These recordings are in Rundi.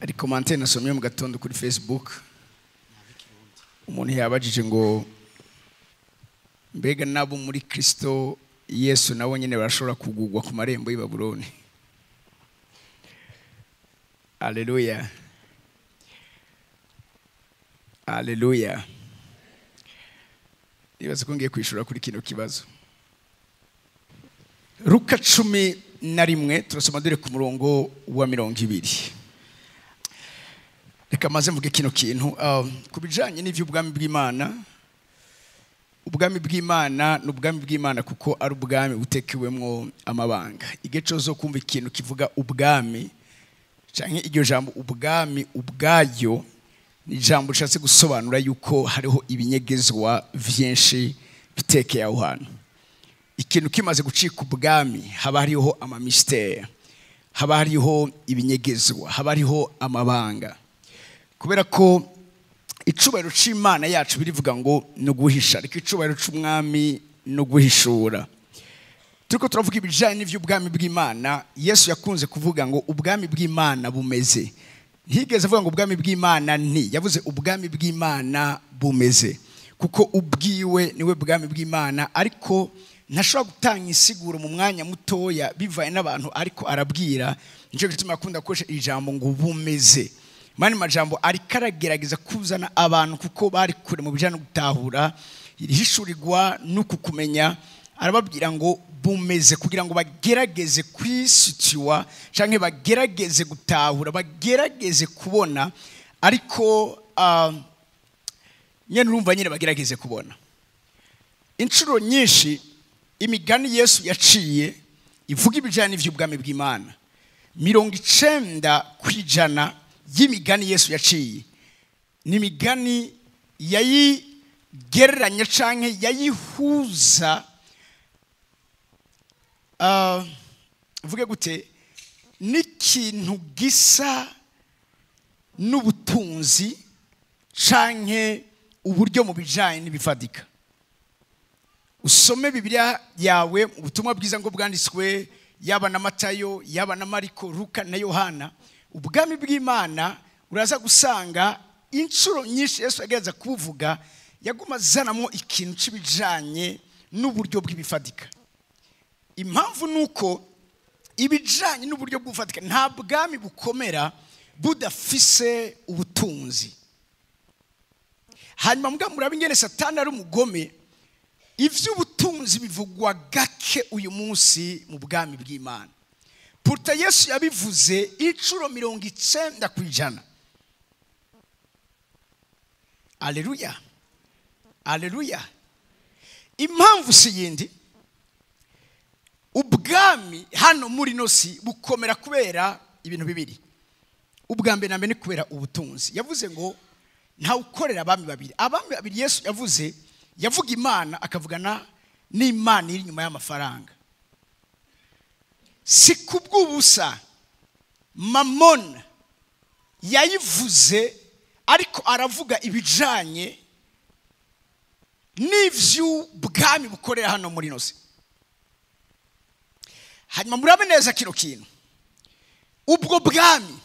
Ari commentaire nasomye mu gatondo kuri Facebook, umuntu yabajije ngo mbega nabo muri Kristo Yesu nabo nyene barashobora kugugwa ku marembo y'i Babuloni? Haleluya, haleluya. Nibaza ko ngiye kwishura kuri kino kibazo. Luka 11 turasoma dore ku murongo wa 20. Reka maze mvuge kino kintu ku bijanye n'ivy'ubwami bw'Imana. Ubwami bw'Imana n'ubwami bw'Imana kuko ari ubwami butekewemwo amabanga. Igihe cose kumva ikintu kivuga ubwami canke iryo jambo ubwami ubwayo ni jambo rishatse gusobanura yuko hariho ibinyegezwa vyinshi bitekeye aho hantu. Ikintu kimaze gucika ubwami haba hariho ama mystère, haba hariho ibinyegezwa, haba hariho amabanga. Kubera ko icubahiro c'Imana yacu birivuga ngo no guhisha, ariko icubahiro c'umwami no guhishura. Turiko turavuga ibijanye n'ivy'ubwami bw'Imana. Yesu yakunze kuvuga ngo ubwami bw'Imana bumeze. Ntiyigeze avuga ngo ubwami bw'Imana nti, yavuze ubwami bw'Imana bumeze, kuko ubwiwe niwe bwami bw'Imana. Ariko ntashobora gutanga insiguro mu mwanya mutoya bivaye n'abantu ariko arabwira. Nico gituma akunda gukoresha ijambo ngo bumeze. Mani majambo ariko aragerageza kuzana abantu kuko bari kure mu bijanye no gutahura irishurirwa no kumenya, arababwira ngo bumeze kugira ngo bagerageze kwisitiwa canke bagerageze gutahura, bagerageze kubona. Ariko nyene urumva nyene bagerageze kubona. Inshuro nyinshi imigani Yesu yaciye ivuga ibijanye n'ivy'ubwami bw'Imana, 90% y'imigani Yesu yaciye ni imigani yayigereranya canke yayihuza, vuge gute, n'ikintu gisa n'ubutunzi canke uburyo mu bijanye n'ibifatika. Usome Bibiliya yawe, ubutumwa bwiza ngo bwanditswe yaba na Matayo, yaba na Mariko, Luka na Yohana, ubwami bw'Imana uraza gusanga inshuro nyinshi Yesu yagerageza kuvuga yaguma azanamo ikintu c'ibijanye n'uburyo bw'ibifatika. Impamvu nuko ibijanye n'uburyo bw'ubufatika nta bwami bukomera budafise ubutunzi. Hanyuma mbwa murabe ingene Satani ari umugome, ivy'ubutunzi bivugwa gake uyu munsi mu bwami bw'Imana. Pourtant Yesu yabivuze inshuro 90%. Haleluya, haleluya. Impamvu si yindi, ubwami hano muri nosi bukomera kubera ibintu bibiri. Ubwa mbere na mbere ni kubera ubutunzi. Yavuze ngo ntawukorera abami babiri. Abami babiri Yesu yavuze, yavuga Imana akavugana n'Imana iri nyuma y'amafaranga. Si kubw'ubusa Mamon yayivuze, ariko aravuga ibijanye n'ivy'ubwami bukorera hano muri nosi. Hanyuma murabe neza kino kintu, ubwo bwami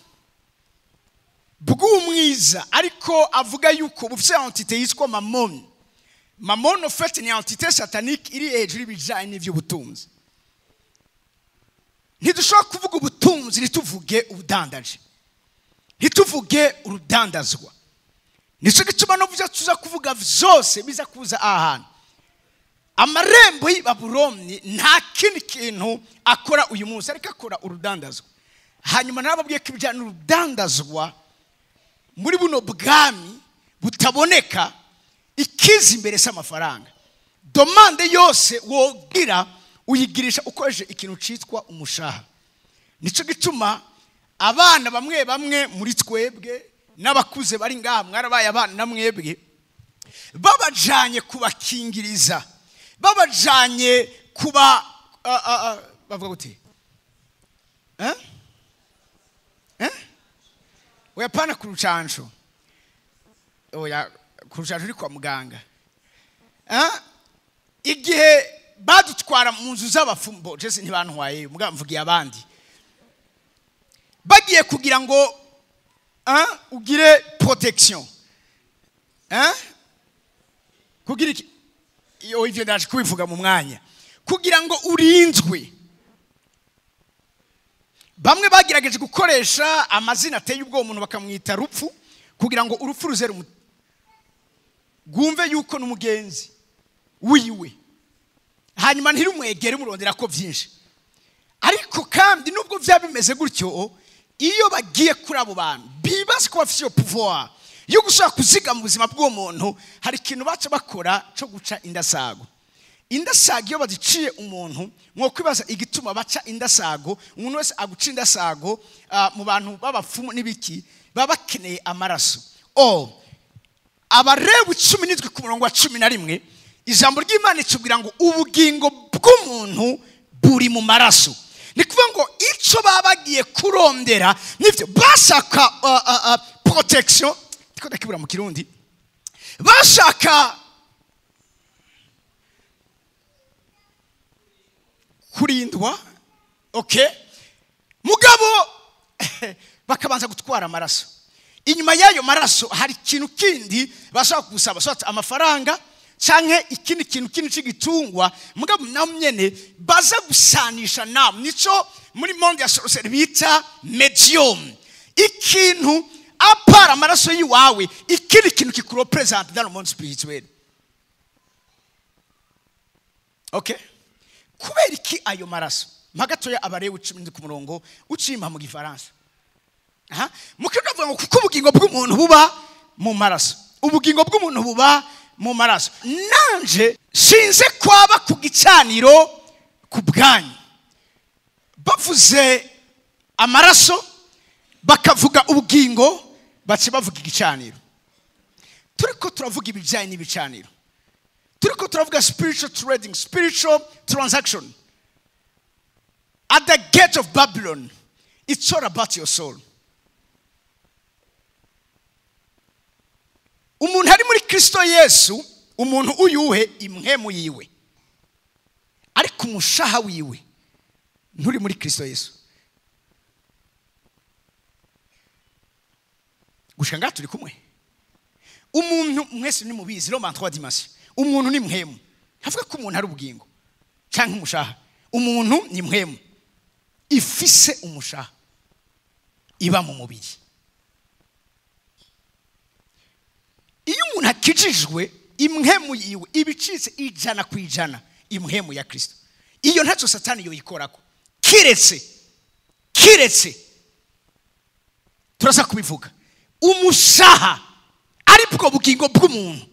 bw'umwiza ariko avuga yuko bufite entité yitwa Mamon. Mamon en fait ni entité satanique iri hejuru y'ibijanye n'ivy'ubutunzi. Ntidushobora kuvuga ubutunzi ntituvuge ubudandaje, ntituvuge urudandazwa. Nico gituma no vuza tuza kuvuga vyose biza kuza ahantu. Amarembo y'i Babuloni nta kindi kintu akora uyu munsi ariko akora urudandazwa. Hanyuma narababwiye ko ibijyanye n'urudandazwa muri buno bwami butaboneka, ikiza imbere si amafaranga. Demande yose wogira uyigirisha ukoresheje ikintu citwa umushaha. Nico gituma abana bamwe bamwe muri twebwe n'abakuze bari ngaha mwarabaye abana na mwebwe, babajanye kubakingiriza, babajanye kuba bavuga gute, oya pana ku rucanco, oya ku rucanco uri kwa muganga, igihe badutwara mu nzu z'abafumbo, jese ntibantwaye, mugabo mvugiye abandi, bagiye kugira ngo Hein, ugire protection. Hein? Kugira iki? Iyo ivyo ndaje kubivuga mu mwanya. Kugira ngo urinzwe. Bamwe bagerageje gukoresha amazina ateye ubwo umuntu bakamwita rupfu kugira ngo urupfu ruzere gwumve yuko n'umugenzi wiwe. Hanyuma ntirumwegere murondera ko byinshi. Ariko kandi nubwo vyabimeze gutyo, iyo bagiye kuri abo bantu bibaza ko bafite pouvoir yo gushaka kuziga mu buzima bw'uwo muntu, hari ikintu baca bakora cyo guca indasago. Indasago iyo baziciye umuntu, mwo kwibaza igituma baca indasago. Umuntu wese aguca indasago mu bantu b'abapfumu n'ibiki baba bakeneye amaraso. Abarebu 17 ku murongo wa 11, ijambo ry'Imana ritubwira ngo ubugingo bw'umuntu buri mu maraso. Ni kuvuga ngo ico baba bagiye kurondera nivyo bashaka protection, tiko ndakibura mu Kirundi, bashaka kurindwa, okay, mugabo bakabanza gutwara amaraso. Inyuma y'ayo maraso hari ikintu kindi bashaka gusaba, soit amafaranga canke ikindi kintu kindi c'igitungwa, mugabo namnyene baza gusanisha nam nico muri monde ya sorcellerie bita medium. Ikintu apara amaraso yiwawe, ikindi kintu kikurepresente dans le monde spirituel. Okay, kubera iki ayo maraso? Magatoya abarewe 10 ku murongo ucimpa mu Gifaransa. Aha, mukivuga ngo kuko ubugingo bw'umuntu buba mu maraso. Ubugingo bw'umuntu buba mu maraso. Nanje sinze kwaba ku gicaniro ku bwanyu. Bavuze amaraso bakavuga ubugingo, bace bavuga igicaniro. Turiko turavuga ibijanye n'ibicaniro. Turiko turavuga spiritual trading, spiritual transaction. At the gate of Babylon, it's all about your soul. Umuntu ari muri Kristo Yesu, umuntu uyuhe imwemu yiwe, ariko umushaha wiwe nturi muri Kristo Yesu. Gushika ngaha turi kumwe. Umuntu mwese ni mubizi Roma 3 dimensions. Umuntu ni mwemu. Havuga ko umuntu ari ubugingo canke umushaha. Umuntu ni mwemu ifise umushaha iba mu mubiri. Iyo umuntu akijijwe imwemu yiwe ibicitse 100% imwemu ya Kristo. Iyo ntaco Satani yoyikorako. Kiretse turasa kubivuga. Umushaha ari bwo bugingo bw'umuntu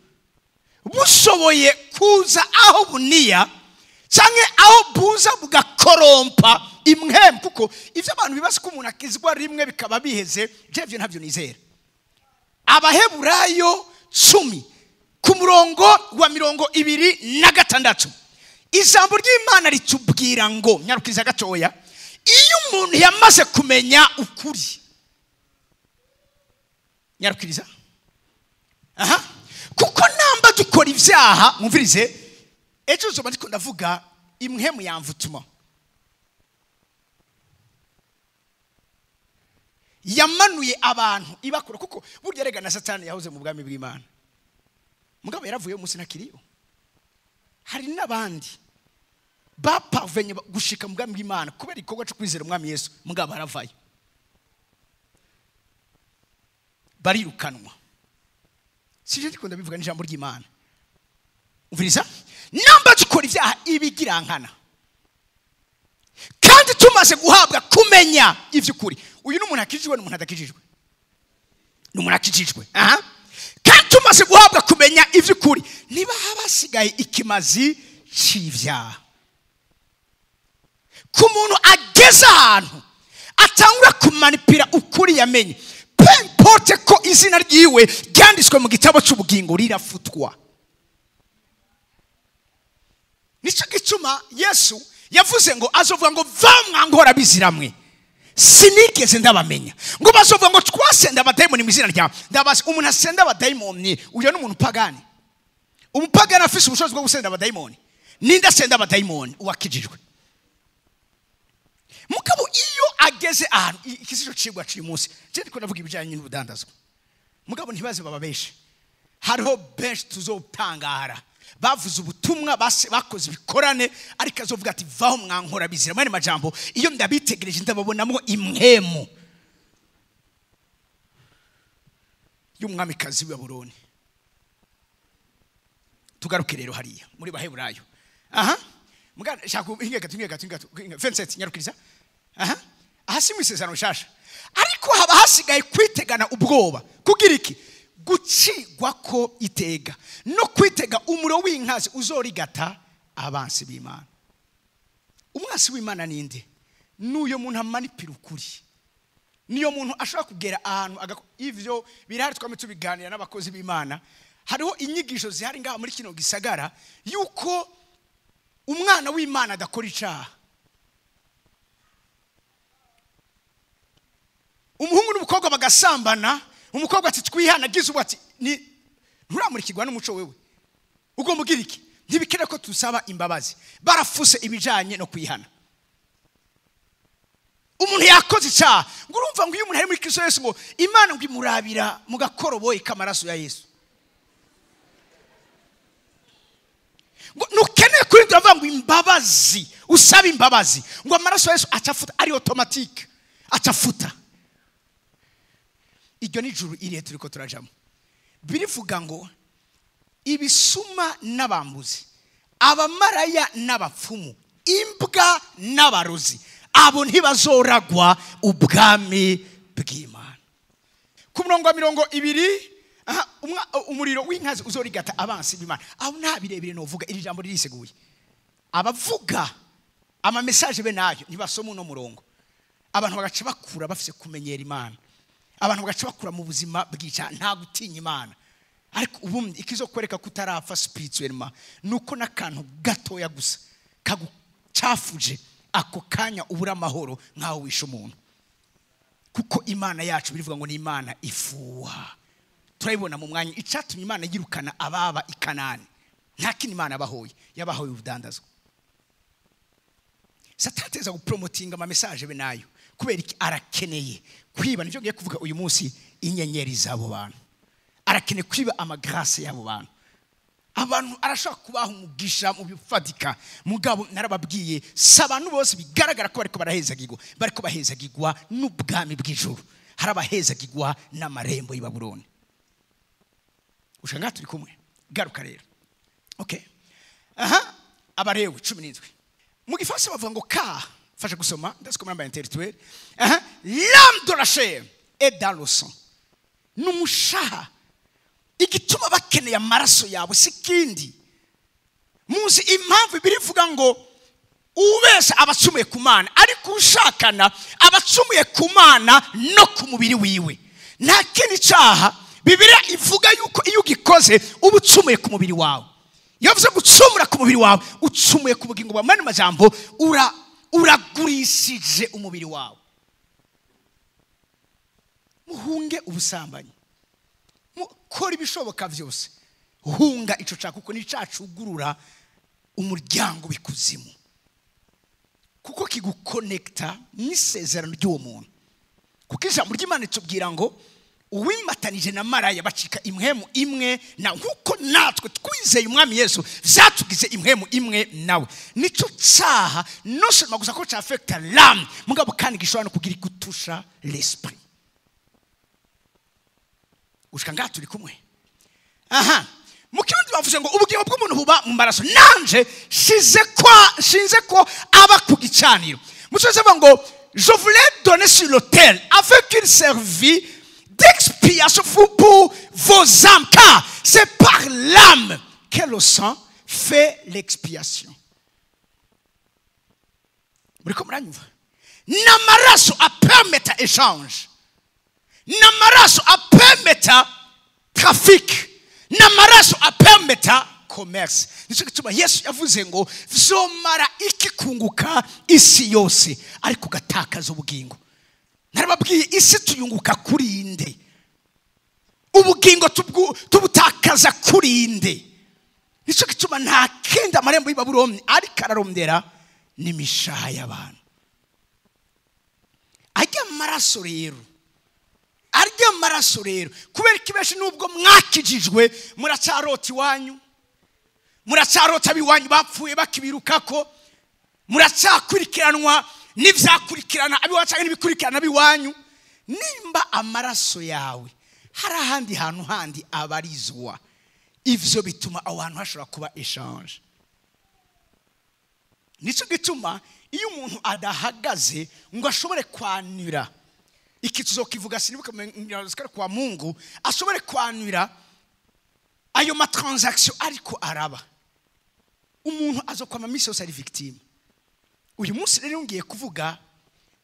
bushoboye kuza aho buniya canke aho buza bugakorompa imwemu, kuko ivyo abantu bibaza ko umuntu akizwa rimwe bikaba biheze, je ntavyo nizera. Abaheburayo 10 ku murongo wa 26, ijambo ry'Imana ritubwira ngo nyarukiza gatoya, iyo umuntu yamaze kumenya ukuri, nyarukiriza, aha, kuko namba dukora ivyaha, mwumvirize, ejo zoba ndiko ndavuga imwemu yamvutuma yamanuye abantu ibakura, kuko burya rega na Satani yahoze mu bwami bw'Imana, mugabo yaravuye umunsi nakiriyo. Hari n'abandi baparvenye gushika mu bwami bw'Imana kubera igikorwa cyo kwizera umwami Yesu, mugabo aravayo barirukanwa. Sije ndiko ndabivuga n'ijambo ry'Imana. Umviriza, namba dukora ivyaha ibigirankana kandi tumaze guhabwa kumenya ivy'ukuri. Uyu n'umuntu akijijwe n'umuntu adakijijwe, n'umuntu akijijwe. Aha, kandi tumaze guhabwa kumenya ivy'ukuri, niba habasigaye ikimazi c'ivyaha. Ku muntu ageze ahantu atangura kumanipira ukuri yamenye, peu importe ko izina ryiwe ryanditswe mu gitabo c'ubugingo rirafutwa. Nico gituma Yesu yavuze ngo azovuga ngo va mwangora biziramwe, sinigeze ndabamenya. Ngo bazovuga ngo twasenda abadayimoni mu izina ryawe. Ndabaza, umuntu asenda abadayimoni uyo n'umuntu pagani? Umupagani afise ubushobozi bwo gusenda abadayimoni? Ninde asenda abadayimoni? Uwakijijwe. Mugabo iyo ageze ugeze ahantu ikisico cigwa cy'uyu munsi, je ndiko ndavuga ibijanye n'ubudandazwa, mugabo ntibaze bababeshe. Hariho benshi tuzotangara bavuze ubutumwa, bakoze ibikorane, ariko azovuga ati vaho mwankora bizira. Mwene majambo iyo ndabitegereje ndababonamo imwemu y'umwamikazi w'i Babuloni. Tugaruke rero hariya muri Baheburayo. Aha mugana shaka hinge gato, hinge gato, hinge gato, Vincent nyarukiriza. Aha aha si mu isezerano shasha, ariko haba hasigaye kwitegana ubwoba kugira iki? Gucigwa ko itega no kwitega umuro w'inkazi uzorigata abansi b'Imana. Umwansi w'Imana ninde? N'uyo muntu amanipira ukuri, niyo muntu ashobora kugera ahantu. Ivyo birahari, twame tubiganira n'abakozi b'Imana. Hariho inyigisho zihari ngaha muri kino gisagara yuko umwana w'Imana adakora icaha. Umuhungu n'umukobwa bagasambana, umukobwa ati twihana, agize ubu ati ni nturamurikirwa n'umuco wewe, ugomba ugira iki? Ntibikere ko tusaba imbabazi. Barafuse ibijanye no kwihana. Umuntu yakoze icyaha, ngo urumva ngo iyo umuntu ari muri Kristo Yesu ngo Imana ngo imurabira mu gakoroboyi k'amaraso ya Yesu. Ngo nukeneye kuri turavuga ngo imbabazi, usaba imbabazi, ngo amaraso ya Yesu acafuta, ari automatique acafuta. Iryo ni ijuru irihe turiko turajamo. Birivuga ngo ibisuma n'abambuzi, abamaraya n'abapfumu, imbwa n'abarozi, abo ntibazoragwa ubwami bw'Imana. Ku murongo wa 20, aha, umuriro w'inkazi uzorigata abansi b'Imana. Aho nta birebire novuga, iri jambo ririseguye. Abavuga ama message be nayo ntibasoma uno murongo. Abantu bagaca bakura bafise kumenyera Imana, abantu bagaca bakura mu buzima bwica nta gutinya Imana. Ariko ubundi ikizokwereka kutarapfa spirituellement nuko nakantu gatoya gusa kagucafuje ako kanya ubura amahoro nkaho wishe umuntu. Kuko Imana yacu birivuga ngo ni Imana ifuha. Turabibona mu mwanya icatumye Imana yirukana ababa i Kanani, nta kindi Imana yabahoye, yabahoye ubudandazwa. Satani ateza gupromotinga ama message be nayo kubera iki? Arakeneye kwiba. Nivyo ngiye kuvuga uyu munsi, inyenyeri z'abo bantu. Arakeneye kwiba ama grâce y'abo bantu. Abantu arashaka kubaha umugisha mu bifatika, mugabo narababwiye si abantu bose bigaragara ko bariko barahezagirwa, bariko bahezagirwa n'ubwami bw'ijuru. Hari abahezagirwa n'amarembo y'i Babuloni. Ushanga turi kumwe. Garuka rero. Okay. Aha, Abarewi 17. Mu gifaransa bavuga ngo ka, fasha gusoma, ndasoma namba intellectuel. Aha, l'âme de la chair est dans le sang. N'umushaha igituma bakeneye amaraso yabo si kindi. Muzi impamvu birivuga ngo ubese abacumuye ku Mana, ariko ushakana abacumuye ku Mana no ku mubiri wiwe. Nta kindi cyaha Bibiliya ivuga yuko iyo ugikoze uba ucumuye ku mubiri wawe. Iyo uvuze gucumura ku mubiri wawe, ucumuye ku bugingo bwawe. Mani majambo uragurishije umubiri wawe. Muhunge ubusambanyi, mukora ibishoboka byose, hunga ico cyaha kuko ni cacugurura umuryango w'ikuzimu, kuko kigukonekta n'isezerano ry'uwo muntu. Kuko ijambo ry'Imana ritubwira ngo uwimatanije na maraya bacika imhemu imwe na, nkuko natwe twizeye umwami Yesu vyatugize imhemu imwe nawe. Nico cyaha non seulement gusa ko c'affecta l'âme, mugabo kandi gishobora no kugira igutusha l'esprit. Gushika ngaha turi kumwe. Aha, mu kirundi bavuze ngo ubugingo bw'umuntu buba mu maraso, nanje shinze ko aba ku gicaniro. Mu cyongereza bavuga ngo je voulais donner sur l'autel afin qu'il servît d'expiation pour vos âmes, car c'est par l'âme que le sang fait l'expiation. Muriko muranyumva? N'amaraso apermeta échange, n'amaraso apermeta trafic, n'amaraso apermeta commerce. Nicyo gituma Yesu yavuze ngo vyomara iki kunguka isi yose ariko ugatakaza ubugingo. Narababwiye isi tuyunguka kuri inde, ubugingo tubutakaza kuri inde. Nicyo gituma nta kindi amarembo y'i Babuloni ariko ararondera n'imishaha y'abantu. Amaraso rero, arya maraso rero, kubera ikibeshi nubwo mwakijijwe muracarota iwanyu, muracarota abiwanyu bapfuye bakibirukako, muracyakurikiranwa n'ivyakurikirana abiwanyu canke n'ibikurikirana abiwanyu. Nimba amaraso yawe hari ahandi hantu handi abarizwa, ivyo bituma aho hantu hashobora kuba échange. Nico gituma iyo umuntu adahagaze ngo ashobore kwanura iki tuzokivuga, sinibuka kwa Mungu, ashobore kwanura ayo ma transaction ariko araba, umuntu azokwama misi yose ari victime. Uyu munsi rero ngiye kuvuga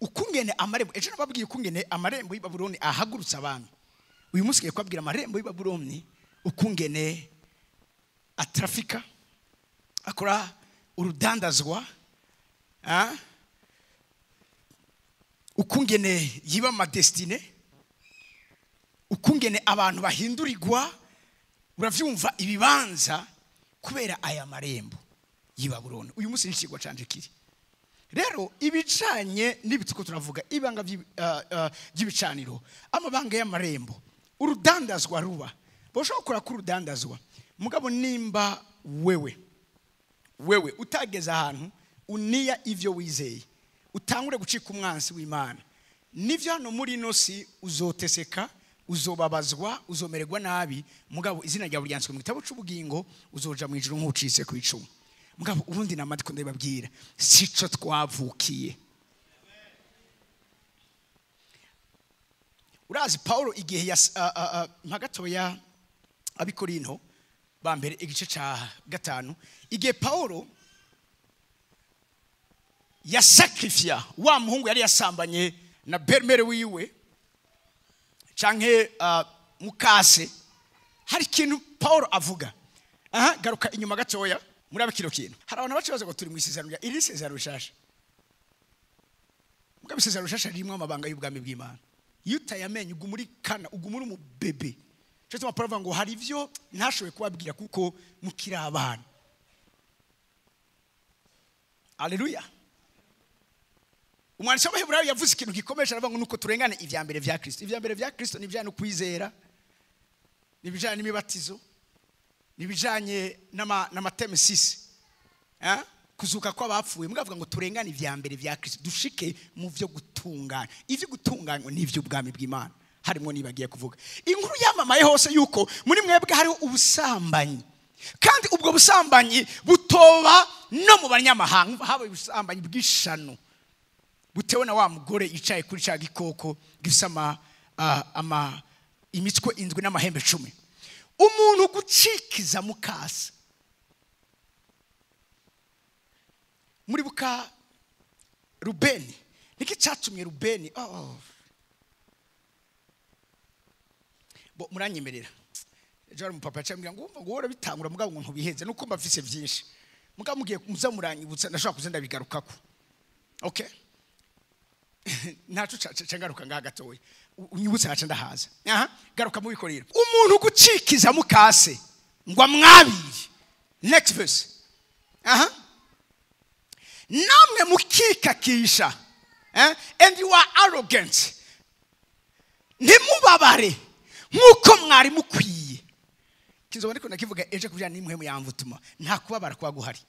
ukungene amarembo, ejo nababwiye ukungene amarembo y'i Babuloni ahagurutsa abantu. Uyu munsi ngiye kubabwira amarembo y'i Babuloni ukungene atrafika, akora urudandazwa, ukungene yiba amadestine, ukungene abantu bahindurirwa, uravyumva, ibibanza kubera aya marembo y'i Babuloni. Uyu munsi n'ikigwa canje kiri rero ibijanye n'ibituko turavuga ibanga by'ibicaniro, amabanga y'amarembo, urudandazwa ruba boshobora gukora ku rudandazwa. Mugabo nimba wewe utageze ahantu uniya ivyo wizeye, utangure gucika umwansi w'Imana, nivyo hano muri ino si uzoteseka, uzobabazwa, uzomererwa nabi, mugabo izina ryawe ryanditswe mu gitabo c'ubugingo, uzoja mu ijuru nk'ucitse ku icumu. Mugabo ubundi namatiko ndababwira sico twavukiye. Urazi Paulo igihe mpagatoya abikorinto ba mbere igice ca 5, igihe Paulo yasakrifia wa muhungu yari yasambanye na bermere wiwe canke mukase, hari ikintu Paulo avuga. Aha, garuka inyuma gatoya muri kino kintu. Hari abantu bacibaza ngo turi mu isezerano rya iri sezerano rishasha. Mugabo isezerano rishasha ririmo amabanga y'ubwami bw'Imana. Iyo utayamenye uguma uri kana, uguma uri umubebe. Cyo tuma Paulo avuga ngo hari ivyo ntashoboye kubabwira kuko mukiri abana. Haleluya. Umwanditsi w'Abaheburayo yavuze ikintu gikomeye, aravuga ngo nuko turengane ivya mbere vya Kristo. Ivya mbere vya Kristo ni ibijanye no kwizera, ni ibijanye n'imibatizo, ni ibijanye n'amatemesisi, kuzuka kw'abapfuye. Mugavuga ngo turengane ivya mbere vya Kristo, dushike mu vyo gutungana. Ivyo gutunganywa ni ivy'ubwami bw'Imana. Harimo nibagiye kuvuga inkuru yamamaye hose yuko muri mwebwe hariho ubusambanyi, kandi ubwo busambanyi butoba no mu banyamahanga. Habaye ubusambanyi bw'ishano butewe na wa mugore yicaye kuri ca gikoko gifise imitwe 7 n'amahembe 10. Umuntu gucikiza mukasa. Muri buka Rubeni, niki cyatumye Rubeni bo muranyemerera. Ejo ari umupapa yacambwira ngo umva ngo wora bitangura mugabo ngo ntubiheze nuko mbafise byinshi. Mugabo mugiye muza muranyibutsa ndashobora kuza ndabigarukako. Okay? Ntacu cangaruka ngaha gatoya. Unyibutse naca ndahaza. Aha, garuka mubikorera. Umuntu gucikiza mukase ngo amwabire. Next verse. Aha. Namwe mukikakisha. And you are arrogant. Ntimubabare nkuko mwari mukwiye. Kizoba ndiko nakivuga eje kubyana nimwe muyamvutuma. Nta kubabara kwa guhari.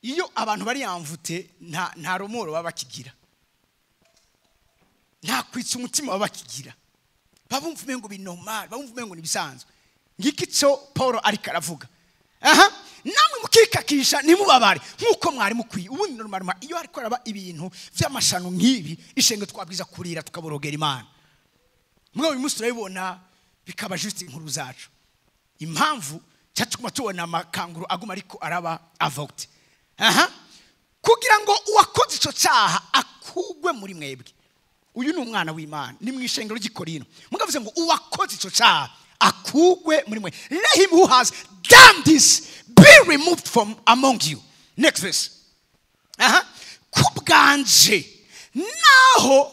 Iyo abantu bari yamvute nta romoro baba bakigira, nta kwitsa umutima baba bakigira, babumva umengo binormal, babumva umengo nibisanzwe. Ngiki cyo Paulo ariko aravuga. Aha, namwe mukikakisha ntimubabare nkuko mwari mukwiye. Ubundi normal iyo ariko araba ibintu vy'amashano nk'ibi, ishenge twabwiza kurira tukaborogera Imana. Mugabo uyu munsi turabibona bikaba juste inkuru zacu. Impamvu cyatuma tubona amakanguru aguma ariko araba avocte. Aha, kugira ngo uwakoze ico cyaha akugwe muri mwebwe. Uyu ni umwana w'Imana, ni mu ishengero ry'Ikorino. Mugavuze ngo uwakoze ico cyaha akugwe muri mwe. Let him who has done this be removed from among you. Next verse. Aha, kubganje naho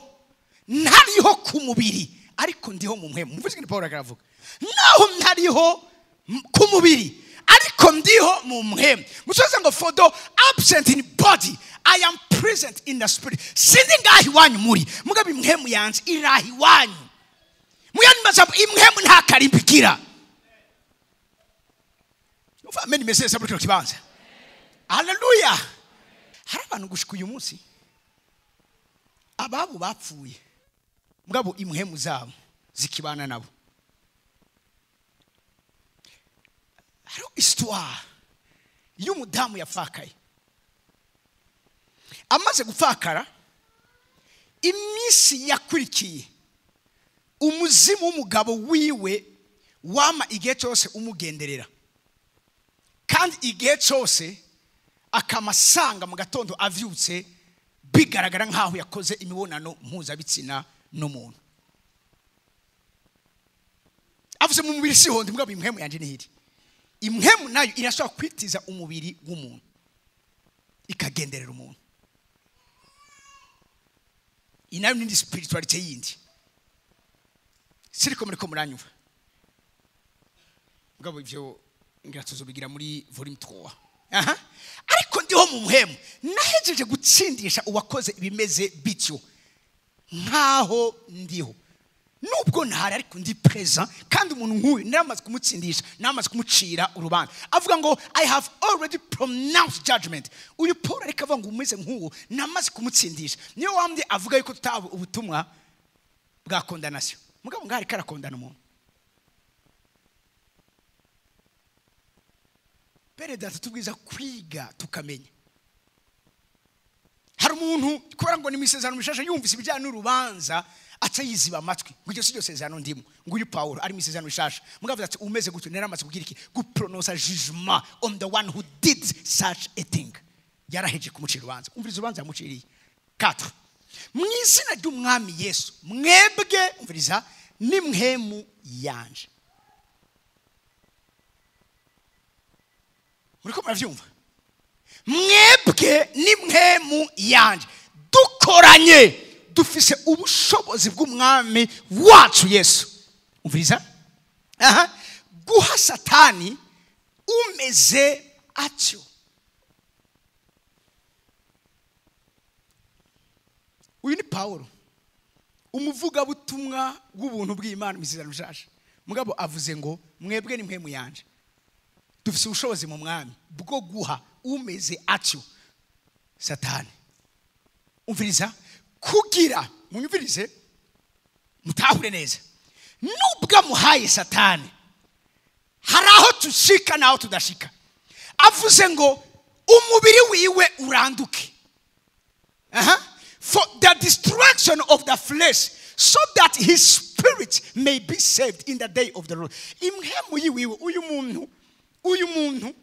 ntariho ku mubiri ariko ndiho mu mpwemu. Mvuze ngo Paulo aravuga naho ntariho ku mubiri ariko ndiho mu mpwemu. Musoza ngo for though absent in body I am present in the spirit. Sindi ngaho iwanyu muri mugabo impwemu yanje iraha iwanyu. Muyandi majambo impwemu nta karimbikira. Uva amen message muri kino kibanza. Haleluya. Hari abantu gushika uyu munsi ababo bapfuye mugabo impwemu zabo zikibana nabo. Hariho histoire y'umudamu yapfakaye. Amaze gupfakara iminsi yakurikiye umuzimu w'umugabo wiwe wama igihe cyose umugenderera, kandi igihe cyose akamasanga mu gatondo avyutse bigaragara nkaho yakoze imibonano mpuzabitsina n'umuntu. Avuze mu mubiri sihondi mugabo impwemu yanje nihiri. Impwemu nayo irashobora kwitiza umubiri w'umuntu ikagenderera umuntu. Inayo nindi spirituality yindi. Siriko muriko muranyumva. Mugabo ivyo ngira tuzobigira muri volume 3. Aha. Ariko ndiho mu muhemu nahejeje gutsindisha uwakoze ibimeze bityo nkaho ndiho. Nubwo ntari ariko ndi present, kandi umuntu nk'uyu naramaze kumutsindisha, naramaze kumucira urubanza. Avuga ngo I have already pronounced judgment. Uyu Paul ariko avuga ngo umeze nk'uwo namaze kumutsindisha. Niyo wamde avuga yuko tutaba ubutumwa bwa condemnation. Mugabo ngari karakondana umuntu. Pere data tubwiza kwiga tukamenya. Hari umuntu kubera ngo ni misezerano mishasha yumvise ibijyanye n'urubanza aca yiziba amatwi ngo iryo si ryo sezerano ndimo. Ngo uyu Paulo ari misezerano mishasha. Mugabo ati umeze gutyo naramaze kugira iki? Gupronounce judgment on the one who did such a thing. Yaraheje kumucira urubanza. Umviriza urubanza yamuciriye. 4. Mu izina ry'umwami Yesu mwebwe umviriza ni mwemu yanje. Muriko muravyumva? Mwebwe ni mwemu yanje dukoranye dufise ubushobozi bw'umwami wacu Yesu. Umviriza? Aha. Guha Satani umeze atyo. Uyu ni Paulo umuvugabutumwa bw'ubuntu bw'Imana misezerano mishasha. Mugabo avuze ngo mwebwe ni mwemu yanje dufise ubushobozi mu mwami bwo guha umeze atyo Satani. Umviriza kugira munyumvirize mutahure neza. Nubwo amuhaye Satani hari aho tushika naho tudashika. Avuze ngo umubiri wiwe uranduke. Aha. For the destruction of the flesh, so that his spirit may be saved in the day of the Lord. Impwemu yiwiwe uyu muntu uyu muntu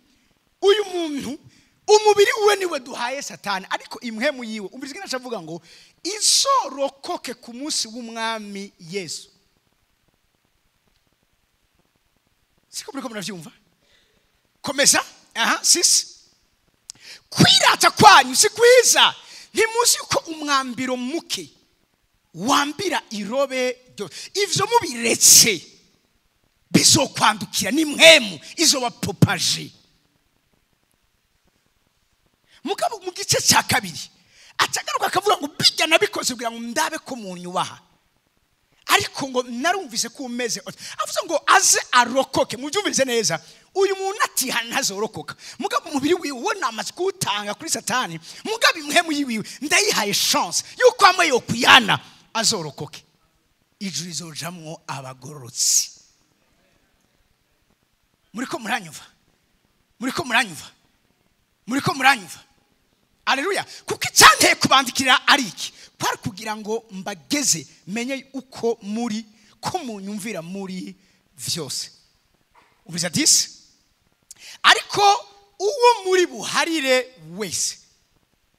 uyu muntu umubiri we niwe duhaye Satani, ariko impwemu yiwe umviriza ngina avuga ngo izorokoke ku munsi w'umwami Yesu. Siko muriko muravyumva? Komeza. Aha, 6. Kwirata kwanyu si kwiza. Ntimuzi yuko umwambiro muke wambira irobe ryose. Ivyo mubiretse bizokwandukira ni mwemu izobapopaje. Mugabo mu gice cya kabiri atagaruka akavuga ngo bijya nabikoze kugira ngo ndabe ko munyubaha, ariko ngo narumvise ko umeze. Avuze ngo aze arokoke. Mubyumvirize neza, uyu muntu atihana ntazorokoka. Mugabo umubiri wiwe wo namaze kuwutanga kuri Satani, mugabo impwemu yiwiwe ndayihaye chance yuko amwe yo kuyana azorokoke. Ijuru rizojamwo abagororotsi. Muriko muranyumva? Muriko muranyumva? Muriko muranyumva? Haleluya. Kuko icyanteye kubandikira ari iki? Kwari kugira ngo mbageze menye uko muri ko munyumvira muri vyose. Ubiza 10. Ariko uwo muri buharire wese,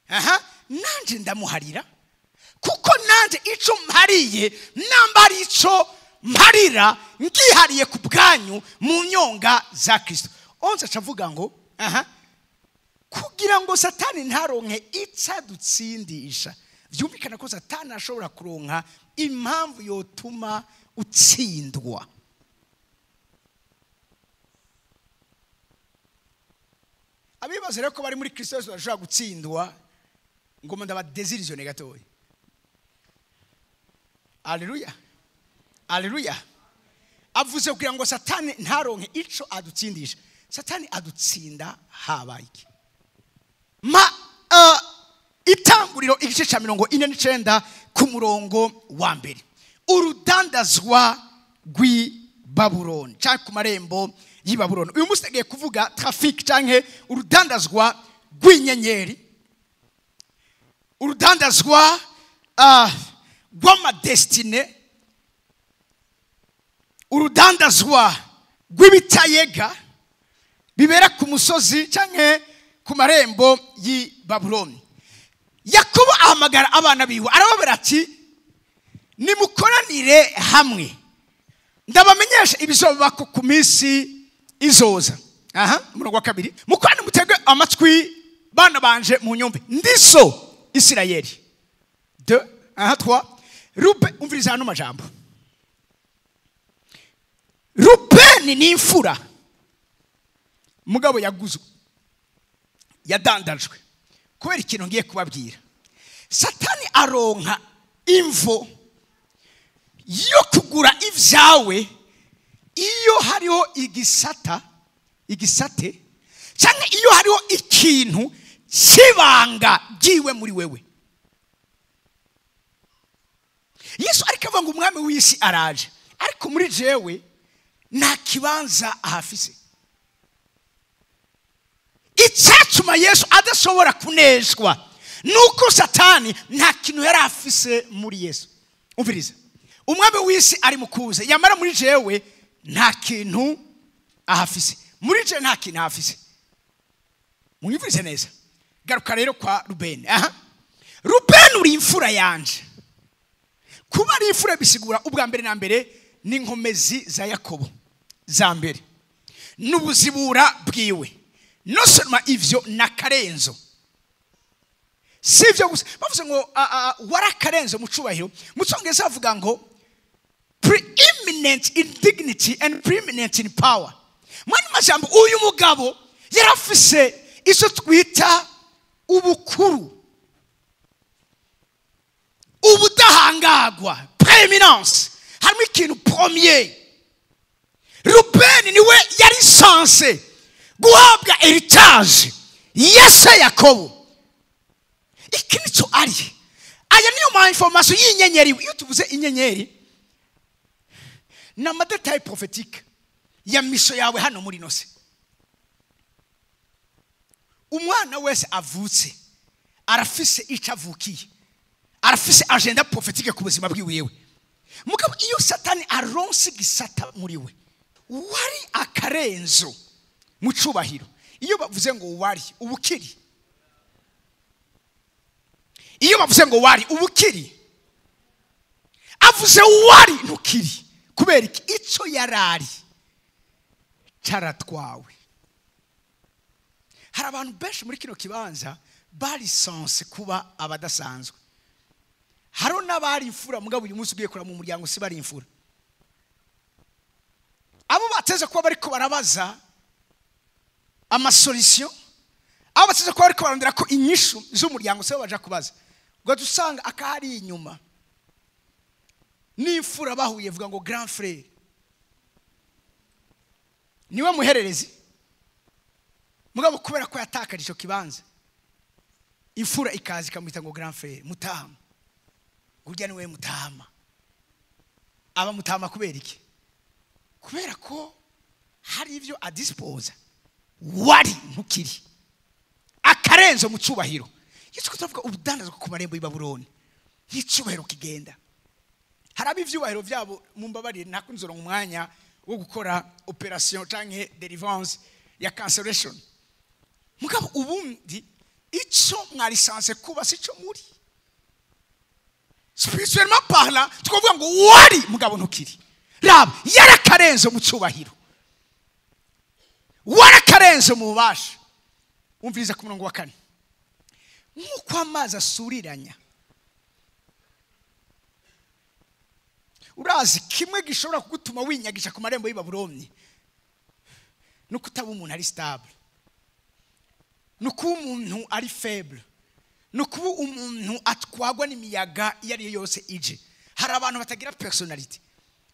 aha, nanje ndamuharira, kuko nanje ico mpariye nambari ico mparira ngihariye ku bwanyu mu nyonga za Kristo. Onze acavuga ngo aha, kugira ngo Satani ntaronke icadutsindisha. Vyumvikana ko Satani ashobora kuronka impamvu yotuma utsindwa. Abibaza rero ko bari muri Kristo Yesu bashobora gutsindwa, Ngoma ndabadesirizone gatoya. Haleluya, haleluya. Avuze kugira ngo Satani ntaronke ico adutsindisha. Satani adutsinda habaye iki? Ma Itanguriro igice ca 49 ku murongo wa mbere. Urudandazwa rw'i Babuloni canke ku marembo y'i Babuloni. Uyu munsi tugiye kuvuga trafic canke urudandazwa rw'inyenyeri, urudandazwa rw'amadestine, urudandazwa rw'ibitayega bibera ku musozi canke ku marembo y'i Babuloni. Yakobo ahamagara abana biwe arababwira ati nimukoranire hamwe ndabamenyesha ibizobako ku minsi izoza. Aha, umurongo wa kabiri, mukorane mutege amatwi bana banje mu nyumve, ndiso Isirayeli. 2 1 3 Rube, umviriza hano majambo. Rubeni ni imfura, mugabo yaguzwe, yadandajwe. Kubera ikintu ngiye kubabwira, Satani aronka imvo yo kugura ivyawe iyo hariho igisata, igisate canke iyo hariho ikintu kibanga giwe muri wewe. Yesu ariko avuga ngo umwami w'isi araje, ariko muri jewe nta kibanza ahafise. Icyatuma Yesu adashobora kuneshwa nuko Satani nta kintu yari afise muri Yesu. Umviriza, umwami w'isi ari mukuze, yamara muri jewe nta kintu ahafise, muri jewe nta kintu ahafise. Munyumvirize neza. Garuka rero kwa Rubeni. Aha, Rubeni uri imfura yanje. Kuba ari imfura bisigura ubwa mbere na mbere n'inkomezi za Yakobo za mbere n'ubuzibura bwiwe. Non seulement ivyo na karenzo, si ivyo gusa. Bavuze ngo warakarenzo mu cubahiro. Mu Congereza bavuga ngo preeminent in dignity and preeminent in power. Mwani majambo, uyu mugabo yarafise ico twita ubukuru, ubudahangagwa, preeminence. Harimo ikintu premier. Rubeni niwe yari censé guhabwa heritage yese Yakobo. Iki nico ari. Aya niyo ma information y'inyenyeri. Iyo tuvuze inyenyeri na madetail prophétique ya mission yawe hano muri nose. Umwana wese avutse arafise ico avukiye, arafise agenda prophétique ku buzima bwiwe. Mugabo iyo Satani aronse gisata muri we, wari akarenzo mu cubahiro. Iyo bavuze ngo wari ubukiri, iyo bavuze ngo wari ubukiri, avuze wari ntukiri. Kubera iki? Ico yarari caratwawe. Hari abantu benshi muri kino kibanza bari sanse kuba abadasanzwe. Hari n'abari imfura, mugabo uyu munsi ugiye kura mu muryango si bari imfura. Abo bateze kuba bariko barabaza amasolution, abo bateze kuba bariko barondera ko inyishu z'umuryango se baja kubaza, ngo dusanga akahari inyuma n'imfura bahuye vuga ngo grand frère niwe muhererezi. Mugabo kubera ko yatakaje ico kibanza, imfura ikaza ikamwita ngo grand frère mutama. Burya niwe mutama. Aba mutama kubera iki? Kubera ko hari ivyo adisposa wari ntukiri, akarenzo mu cubahiro. Yesu ko tuvuga ubudandazwa ku marembo y'i Babuloni, n'icubahiro kigenda. Hari abivyubahiro vyabo, mumbabarire ntakunzora umwanya wo gukora operation canke deliverance ya cancellation. Mugabo ubundi ico mwari sanse kuba sico muri. Spirituellement parlant, tukavuga ngo wari mugabo ntukiri. Rab yarakarenzo mu cubahiro, warakarenzo mu bubasha. Umviriza ku murongo wa 4. Nkuko amazi asuriranya, urazi kimwe gishobora kugutuma winyagisha ku marembo y'i Babuloni nuko utaba umuntu ari stable, nuko umuntu ari faible, Ni ukuba umuntu atwagwa n'imiyaga iyo ari yo yose ije. Hari abantu batagira personality.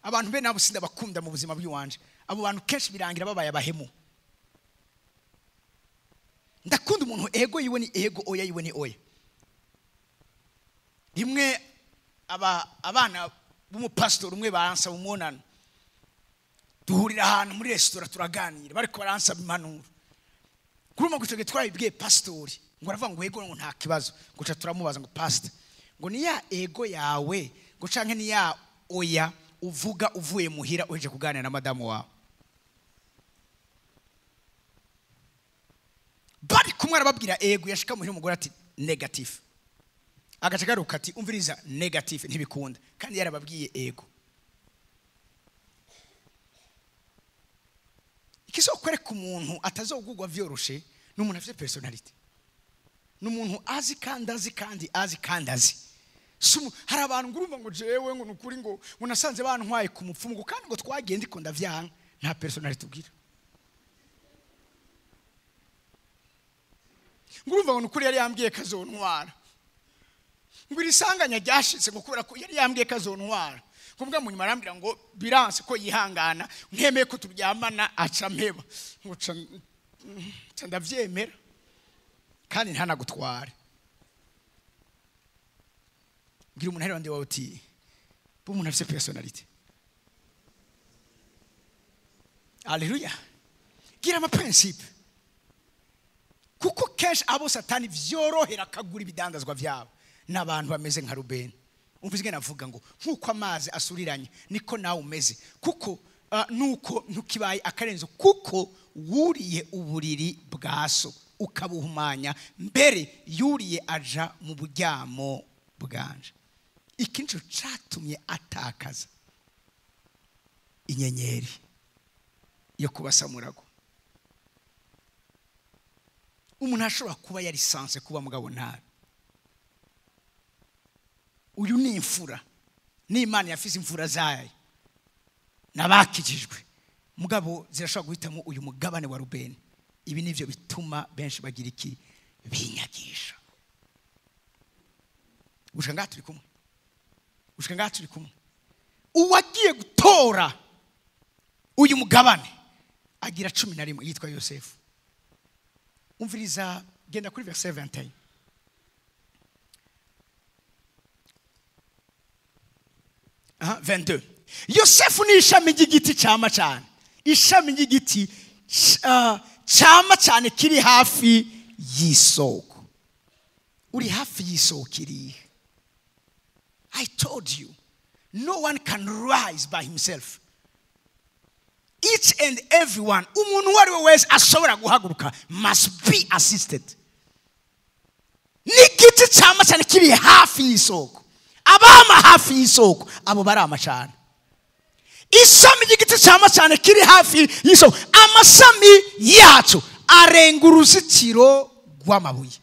Abantu be nabo sindabakunda mu buzima bw'iwanje. Abo bantu kenshi birangira babaye abahemu. Ndakunda umuntu ego yiwe ni ego, oya yiwe ni oya. Rimwe abana b'umupasitori umwe baransaba umubonano, duhurira ahantu muri resitora turaganira, bariko baransaba impanuro. Kuri uwo mugwi twarabibwiye pasitori, ngo aravuga ngo ego ngo nta kibazo, ngo ca turamubaza ngo pastor, ngo ni ya ego yawe ngo canke ni ya oya uvuga uvuye muhira uheje kuganira na madamu wawe. Bari kumwe arababwira ego, yashika muhira umugore ati negative. Agaca agaruka ati umviriza negative ntibikunda, kandi yarababwiye ego. Ikizokwereka umuntu atazogugwa vyoroshe ni umuntu afite personality. Ni umuntu azi kandi azi kandi azi kandi azi. Hari abantu ngurumva ngo jewe ngo nukuri ngo nasanze bantwaye ku mupfumu ngo kandi ngo twagiye ndiko ndavyanka, nta personality ugira. Ngurumva ngo nukuri yari yambwiye kazontwara. Ngo irisanganya ryashitse ngo kubera ko yari yambwiye kazontwara. Kuvuga mu nyuma arambwira ngo biranse ko yihangana ntemeye ko turyamana aca mpeba. Ngo ca ndavyemera kandi ntanagutware. Ngira umuntu ari wandi wawe uti bo umuntu afite personality. Haleluya. Gira ama principe. Kuko kenshi abo Satani vyorohera akagura ibidandazwa vyabo n'abantu bameze nka Rubeni. Umva ingene avuga ngo nkuko amazi asuriranye niko nawe umeze, kuko nuko ntukibaye akarenzo, kuko wuriye uburiri bwa so ukabuhumanya, mbere yuriye aja mu buryamo bwanje. Iki nico catumye atakaza inyenyeri yo kubasamurago. Umuntu ashobora kuba yari sanse kuba mugabo ntabe. Uyu ni imfura, ni Imana yafise imfura zayo nabakijijwe, mugabo zirashobora guhitamo uyu mugabane wa Rubeni. Ibi nivyo bituma benshi bagira iki binyagisha. Ushaka ngaha turi kumwe, ushaka ngaha turi kumwe. Uwagiye gutora uyu mugabane agira 11 yitwa Yosefu. Umviriza, genda kuri verset 21. Aha, 22. Yosefu ni ishami ry'igiti cyama cyane. Ishami ry'igiti cyama cyane kiri hafi y'isoko. Uri hafi y'isoko iri. I told you, no one can rise by himself. Each and everyone, umuntu uwo ari we wese ashobora guhaguruka must be assisted. N'igiti cyama cyane kiri hafi y'isoko. Abama hafi y'isoko abo barama cyane. Ishami ry'igiti cyama cyane kiri hafi y'isoko, amashami yacu arenga uruzitiro rw'amabuye.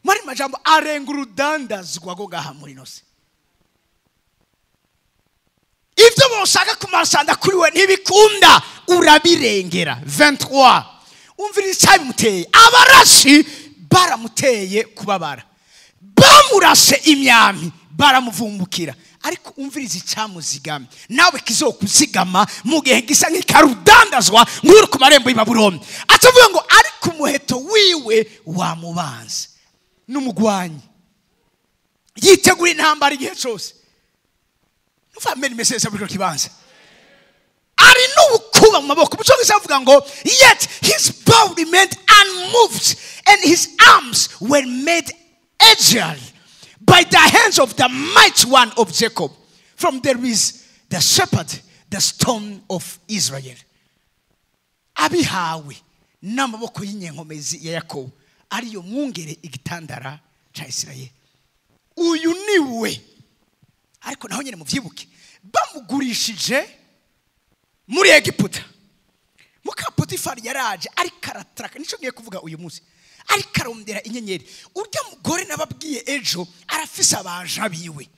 Muri majambo arenga urudandazwa rwo ngaha muri nose. Ibyo boshaka kumarshanda kuri we ntibikunda, urabirengera. 23. Umvira icyabimuteye. Abarashi baramuteye kubabara, bamurashe imyami baramuvumbukira. Ariko umviriza icyamuzigama nawe kizokuzigama mu gihe gisa nk'ikarudandazwa nk'uri ku marembo y'Ibabuloni. Atavuga ngo ariko umuheto wiwe wamubanze n'umugwanyi yitegura intambara igihe cyose. Nuva meni mesesa buri kibanza ari n'ubukuba mu maboko. Mucyongereza avuga ngo yet his bow remained unmoved and his arms were made agile by the hands of the mighty one of Jacob. From there is the shepherd, the stone of Israel. Abihawe n'amaboko y'inyenkomezi ya Yakobo ariyo mwungere igitandara ca Israel. Uyu niwe. Ariko naho nyene muvyibuke, bamugurishije muri Egiputa. Muka Potifari yaraje ariko aratraka, nico ngiye kuvuga uyu munsi. Ariko arondera inyenyeri. Urya mugore nababwiye ejo arafise abaja biwe,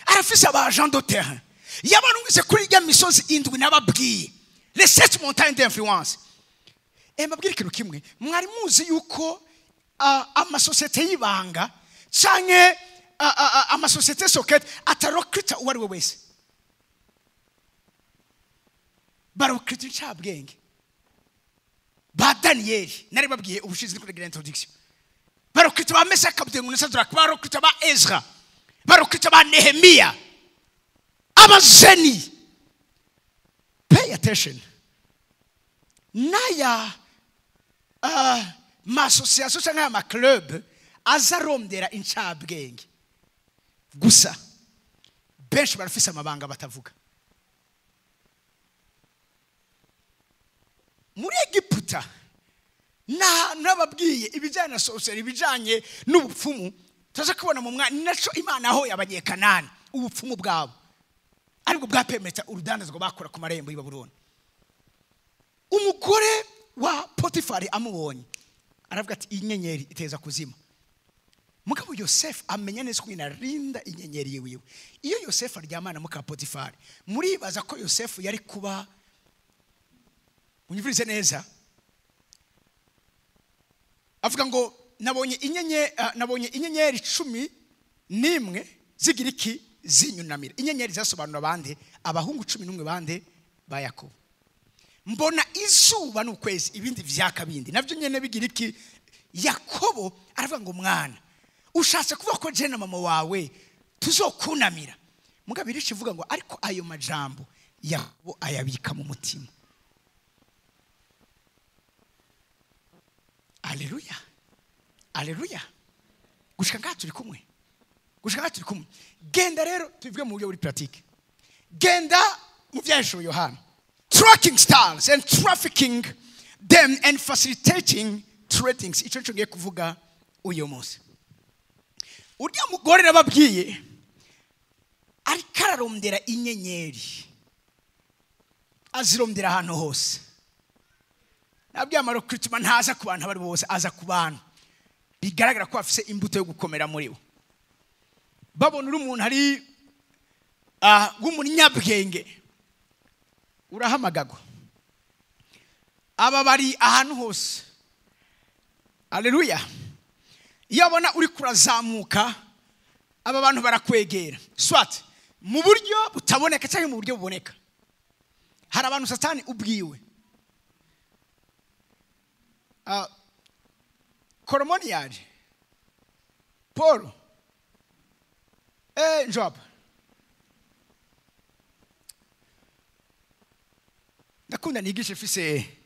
arafise abaja de terrain. Yabarungise kuri rya misozi indwi nababwiye, les 7 montagnes d'influence. Mbabwire ikintu kimwe, mwari muzi yuko Amasosiyete y'ibanga canke amasosiyete secrète atarecruta uwo ari we wese, barecruta incabwenge ba Daniyeli. Nari babwiye ubushize kuri introduction, barecruta ba Mesaka, Abednego na Sadraka, barecruta ba Ezra, barecruta ba Nehemiya, abajeni. Pay attention naya ma association cyangwa ama club azarondera incabwenge gusa, benshi barafise amabanga batavuga. Muri Egiputa nababwiye ibijyanye na sorcery, ibijyanye n'ubupfumu, tuza kubona mu mwanya naco Imana aho y'Abanyekanani ubupfumu bwabo aribwo bwapemeta urudandazwa bakora ku marembo y'Ibabuloni. Umugore wa Potifari amubonye aravuga ati inyenyeri iteza kuzima. Mugabo Yosefu amenya neza ko inarinda inyenyeri yiwe. Iyo Yosefu aryamana muka Potifari, muribaza ko Yosefu yari kuba, unyumvirize neza, avuga ngo nabonye inyenyeri 11 zigira iki zinyunamira. Inyenyeri zasobanura abandi abahungu 11 bande ba Yakobo. Mbona izuba n'ukwezi ibindi vyaka bindi navyo nyene bigira iki. Yakobo aravuga ngo mwana ushatse kuvuga ko je na mama wawe tuzokunamira. Mugabo irici ivuga ngo ariko ayo majambo Yakobo ayabika mu mutima. Haleluya, haleluya. Gushika ngaha turi kumwe, gushika ngaha turi kumwe. Genda rero tubivuge mu buryo buri pratique. Genda mu vyahishuriwe Yohana. Tracking stars and trafficking them and facilitating tradings. Ico nico ngiye kuvuga uyu munsi. Urya mugore nababwiye ariko ararondera inyenyeri, azirondera ahantu hose. Nabwiye amarecruitment ntaza ku bantu abari bose, aza ku bantu bigaragara ko bafise imbuto yo gukomera muri bo. Babona uri umuntu ari w'umunyabwenge, urahamagagwa. Aba bari ahantu hose. Haleluya. Iyo abona uri kurazamuka, aba bantu barakwegera, swat mu buryo butaboneka cyangwa mu buryo buboneka. Hari abantu Satani ubwiwe Koromoni yaje Paul Job. Ndakunda nigishe fise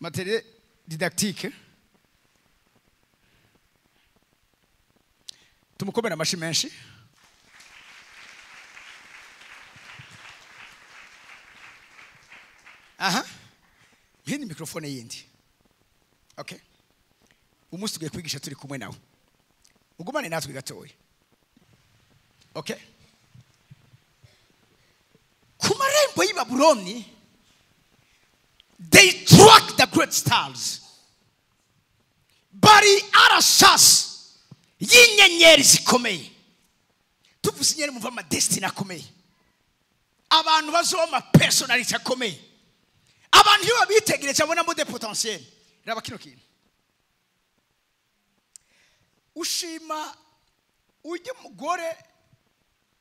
matériel didactique. Tumukomera amashi menshi. Aha, mpindi mikrofone yindi. Okay, umunsi tugiye kwigisha turi kumwe nawe, ugumane natwe gatoya. Okay, ku marembo y'Ibabuloni they track the great stars, bari arasas y'inyenyeri zikomeye. Tuvuze inyenyeri muva ama destiny akomeye, abantu bazoba ama personality akomeye, abantu iyo babitegereje babonamo des potentiel. Raba kino kintu, ushima ujye mugore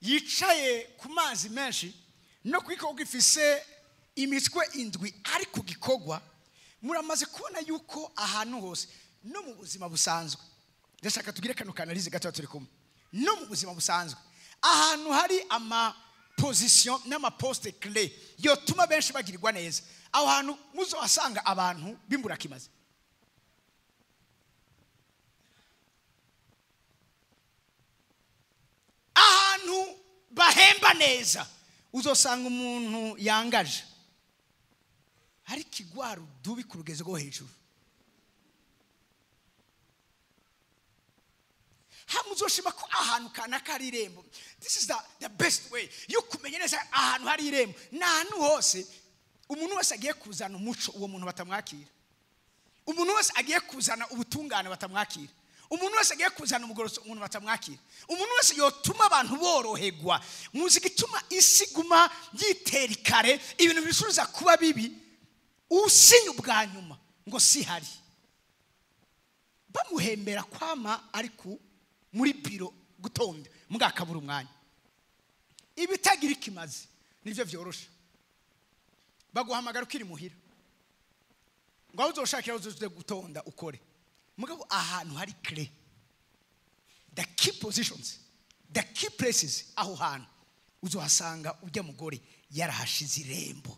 yicaye ku mazi menshi no kwiko gifise imitwe 7 ari ku gikogwa. Muramaze kubona yuko ahantu hose no mu buzima busanzwe, ndashaka tugire kano kanalize gato turi kumwe. No mu buzima busanzwe ahantu hari ama position n'ama poste clé yotuma benshi bagirirwa neza, aho hantu muzohasanga abantu bimbura kimaze. Ahantu bahemba neza uzosanga umuntu yangaje hari kigwaru dubi ku rugezo rwo hejuru. Hamuzoshima ko ahantu kanaka hari irembo. This is the best way yo kumenya neza ahantu hari irembo. N'ahantu hose umuntu wese agiye kuzana umuco, uwo muntu batamwakira. Umuntu wese agiye kuzana ubutungane batamwakira. Umuntu wese agiye kuzana umugoroso, umuntu batamwakira. Umuntu wese yotuma abantu boroherwa. Muzi gituma isi guma yitera ikare, ibintu bisubiza kuba bibi, usinya ubwa nyuma ngo si hari. Bamuhembera kwama ariko muri biro gutonda mugakabura umwanya. Ibitagira ikimazi nivyo vyorosha. Baguhamagara ukiri muhira. Ngo uzoshakira uzoze gutonda ukore. Mugabo ahantu hari clé. The key positions, the key places aho hantu uzohasanga ujya mugore yarahashize irembo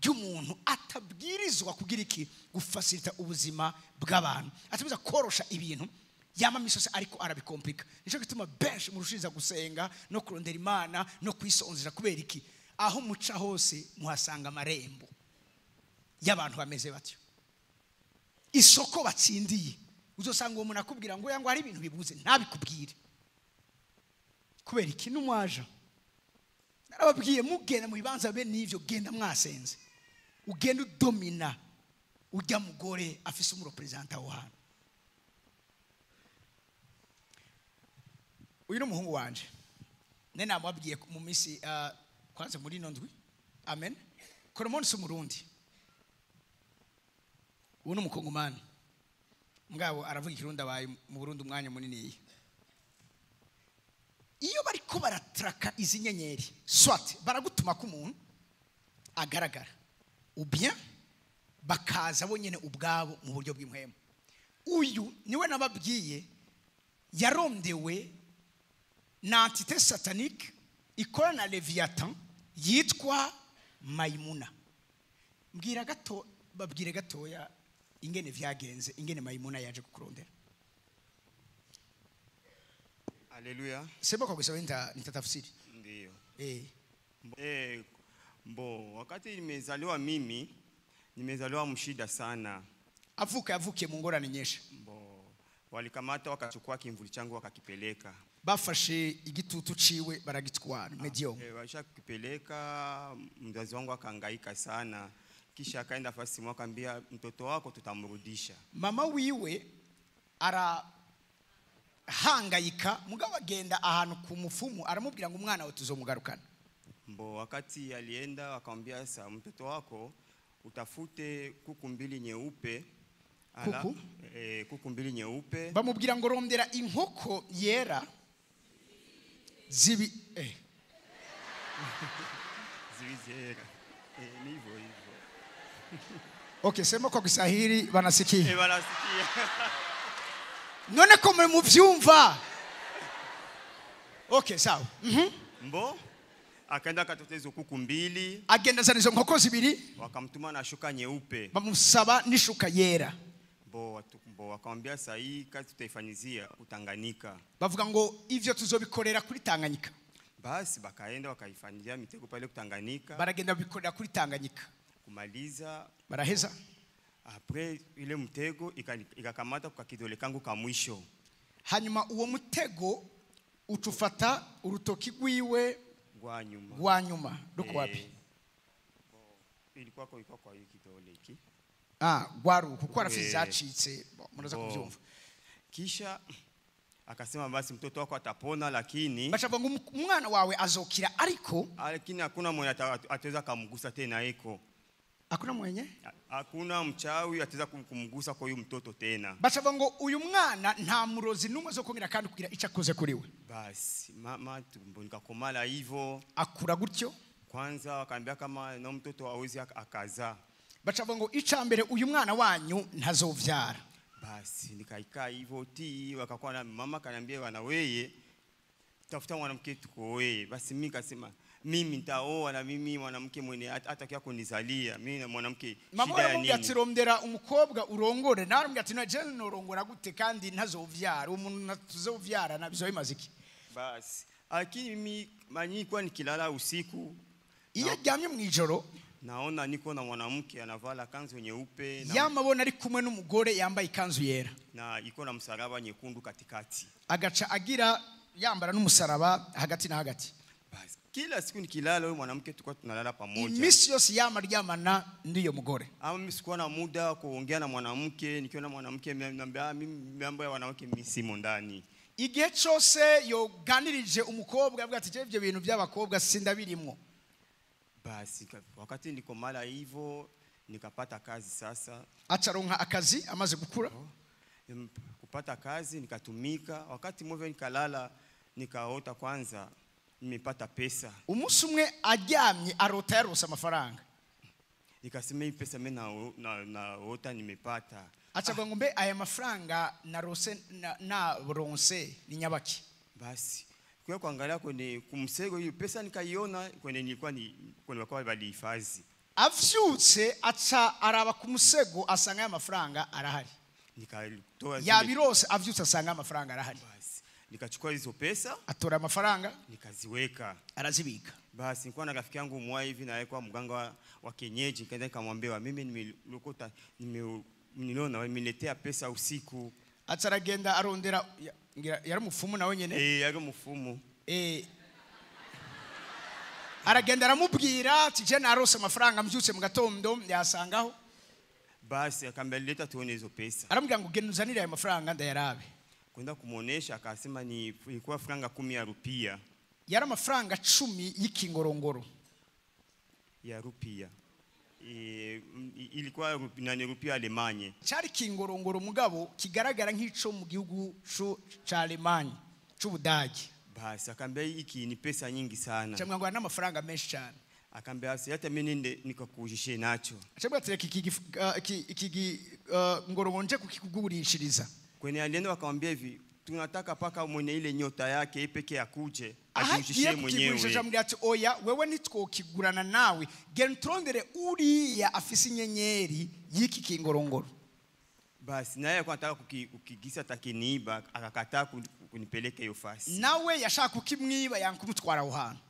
ry'umuntu atabwirizwa kugira iki gufasilita ubuzima bw'abantu, atabiza korosha ibintu yama misose ariko arabikomplika. Nico gituma benshi murushiriza gusenga no kurondera Imana no kwisonzera, kubera iki? Aho muca hose muhasanga amarembo y'abantu bameze batyo. Isoko batsindiye uzosanga uwo muntu akubwira ngo yango hari ibintu bibuze ntabikubwire. Kubera iki? N'umwaja narababwiye mugenda mu bibanza be n'ivyo, genda mwasenze, ugenda udomina ujya mugore afise umurepresenta aho hantu. Uyu ni umuhungu wanje, ne namubabwiye mu minsi kwanza muri ino ndwi. Amen. Koromoni si umurundi, ubu ni umukongomani, mugabo aravuga ikirundi, abaye mu Burundi umwanya munini. Iyo bariko baratraka izi nyenyeri, soit baragutuma ko umuntu agaragara, ou bien bakaza bonyene ubwabo mu buryo bw'impwemu. Uyu niwe nababwiye yarondewe na entité satanique ikora na Leviathan yitwa Maimuna. Mbwira gato, babwire gatoya ingene vyagenze, ingene Maimuna yaje kukurondera. Haleluya. Sema kwa Kiswahili nitatafsiri. Ndio. Mbo wakati nimezaliwa mimi, nimezaliwa mshida sana. Avuka mu ngorane nyinshi. Mbo walikamata wakachukua kimvuli changu wakakipeleka. Bafashe igitutu ciwe baragitwara medio. Washakipeleka, mzazi wangu akahangaika sana. Kisha akaenda fasi mwaka akambia mtoto wako tutamrudisha. Mama wiwe arahangayika, mugabo agenda ahantu ku mufumu aramubwira ngo umwana wawe tuzomugarukana. Mbo wakati alienda akamwambia sasa mtoto wako utafute kuku mbili nyeupe. Kuku? Kuku mbili nyeupe. Bamubwira ngo rondera inkoko yera zibi zibi zera. Ni hivyo hivyo. Okay, sema kwa Kiswahili wanasikia. Wanasikia. None ko muri muvyumva. Okay, sawa. Mbo akaenda akatafuta hizo kuku mbili. Agenda zana izo nkoko zibiri. Wakamtuma na shuka nyeupe. Bamusaba n'ishuka yera. Mbo wakamwambia sasa hii kazi tutaifanyizia Tanganyika. Bavuga ngo ivyo tuzobikorera kuri Tanganyika. Basi bakaenda wakaifanyia mitego pale Tanganyika. Baragenda bikorera kuri Tanganyika. Kumaliza baraheza. Après ile mtego ikakamata kwa kidole kangu ka mwisho. Hanyuma uwo mutego utufata urutoki rwiwe rwa nyuma. Rwa nyuma ruko wapi? Ilikuwa kwa hiyo kidole hiki. Gwaru kuko arafisi zacitse, muraza kubyumva. Kisha akasema basi mtoto wako atapona, lakini bachavuga ngo umwana wawe azokira ariko lakini hakuna mwenye ataweza kumgusa tena eko. Hakuna mwenye? Hakuna mchawi ataweza kumgusa kwa huyu mtoto tena. Bachavuga ngo uyu mwana nta murozi numwe zo kongera kandi kugira icyo akoze kuri we. Basi mama tumbo nikakomala hivyo. Akura gutyo. Kwanza wakaambia kama na mtoto hawezi akazaa. Bachavuga ngo icambere uyu mwana wanyu ntazovyara. Basi nikaikaa hivyo ti wakakuwa na mama kaniambia bana weye tafuta mwanamke tukoe. Basi mimi nikasema mimi nitaoa na mimi mwanamke mwenye hata kia kunizalia mimi na mwanamke shida ya nini. Mama atirondera umukobwa urongore nawe aramubwira ati naje norongora gute kandi ntazovyara umuntu ntazovyara nabyo bimaziki. Basi lakini mimi manyi kwa nikilala usiku iyo aryamye mu ijoro naona niko na mwanamke anavala kanzu nyeupe na yamabona ari kumwe n'umugore yambaye ikanzu yera na iko na msalaba nyekundu katikati, agaca agira yambara n'umusaraba hagati na hagati. Basi kila siku nikilala huyo mwanamke tulikuwa tunalala pamoja. Imisi yose yamaryamana ndiyo mugore. Ama mimi sikuwa na muda wa kuongea na mwanamke, nikiona mwanamke niambia mimi mambo ya wanawake mimi simo ndani. Igihe cyose yoganirije umukobwa avuga ati ivyo bintu by'abakobwa sindabirimwo. Basi wakati nilikomala hivyo nikapata kazi sasa. Acaronka akazi amaze gukura. Nikapata kazi, nikatumika. Wakati mmoja nikalala, nikaota kwanza nimepata pesa. Umunsi umwe aryamye arota yarose amafaranga. Nikasema hii pesa mimi naota nimepata. Acavuga ngo mbe aya mafaranga narose na ronse ni nyabaki. Basi kwa kuangalia kwenye kumsego hiyo pesa nikaiona kwenye nilikuwa ni kwenye kwa balihifadhi. Avyutse aca araba ku musego asanga aya mafaranga arahari. Nikatoa zile Yabirose avyutse asanga amafaranga arahari. Basi nikachukua hizo pesa, atora amafaranga nikaziweka, arazibika. Basi nilikuwa na rafiki yangu mmoja hivi na alikuwa mganga wa kienyeji, nikaenda nikamwambia mimi nimelokota niliona wameniletea pesa usiku. Aca aragenda arondera ngira yari umufumu nawe nyene. Yari umufumu. Aragenda aramubwira ati je narose amafaranga mbyutse mu gatondo yasangaho. Basi akambia leta tuone hizo pesa. Aramubwira ngo genda uzanire ayo mafaranga ndayarabe. Kwenda kumuonesha akasema ni ilikuwa franga 10 ya rupia. Yari amafaranga 10 y'ikingorongoro. Ya rupia. Ilikuwa nani rupia Alemanye. Cyari kingorongoro mugabo kigaragara nk'ico mu gihugu ca Alemanye c'Ubudagi. Basi akambia hiki ni pesa nyingi sana. Cyangwa ngo n'amafaranga menshi cyane. Akambia basi hata mimi nende nikakujishie nacho. Cyangwa atereka iki ngorongoro nje kukigurishiriza. Kwenye alienda wakamwambia hivi tunataka paka mwenye ile nyota yake peke akuje ajishie mwenyewe. Akamwambia ati oya wewe nitwokigurana nawe gentrondere uriya afise inyenyeri y'iki kingorongoro. Basi naye alikuwa anataka kukigisa takiniba akakataa kunipeleka hiyo fasi. Nawe yashaka kukimwiba yankumutwara aho hantu.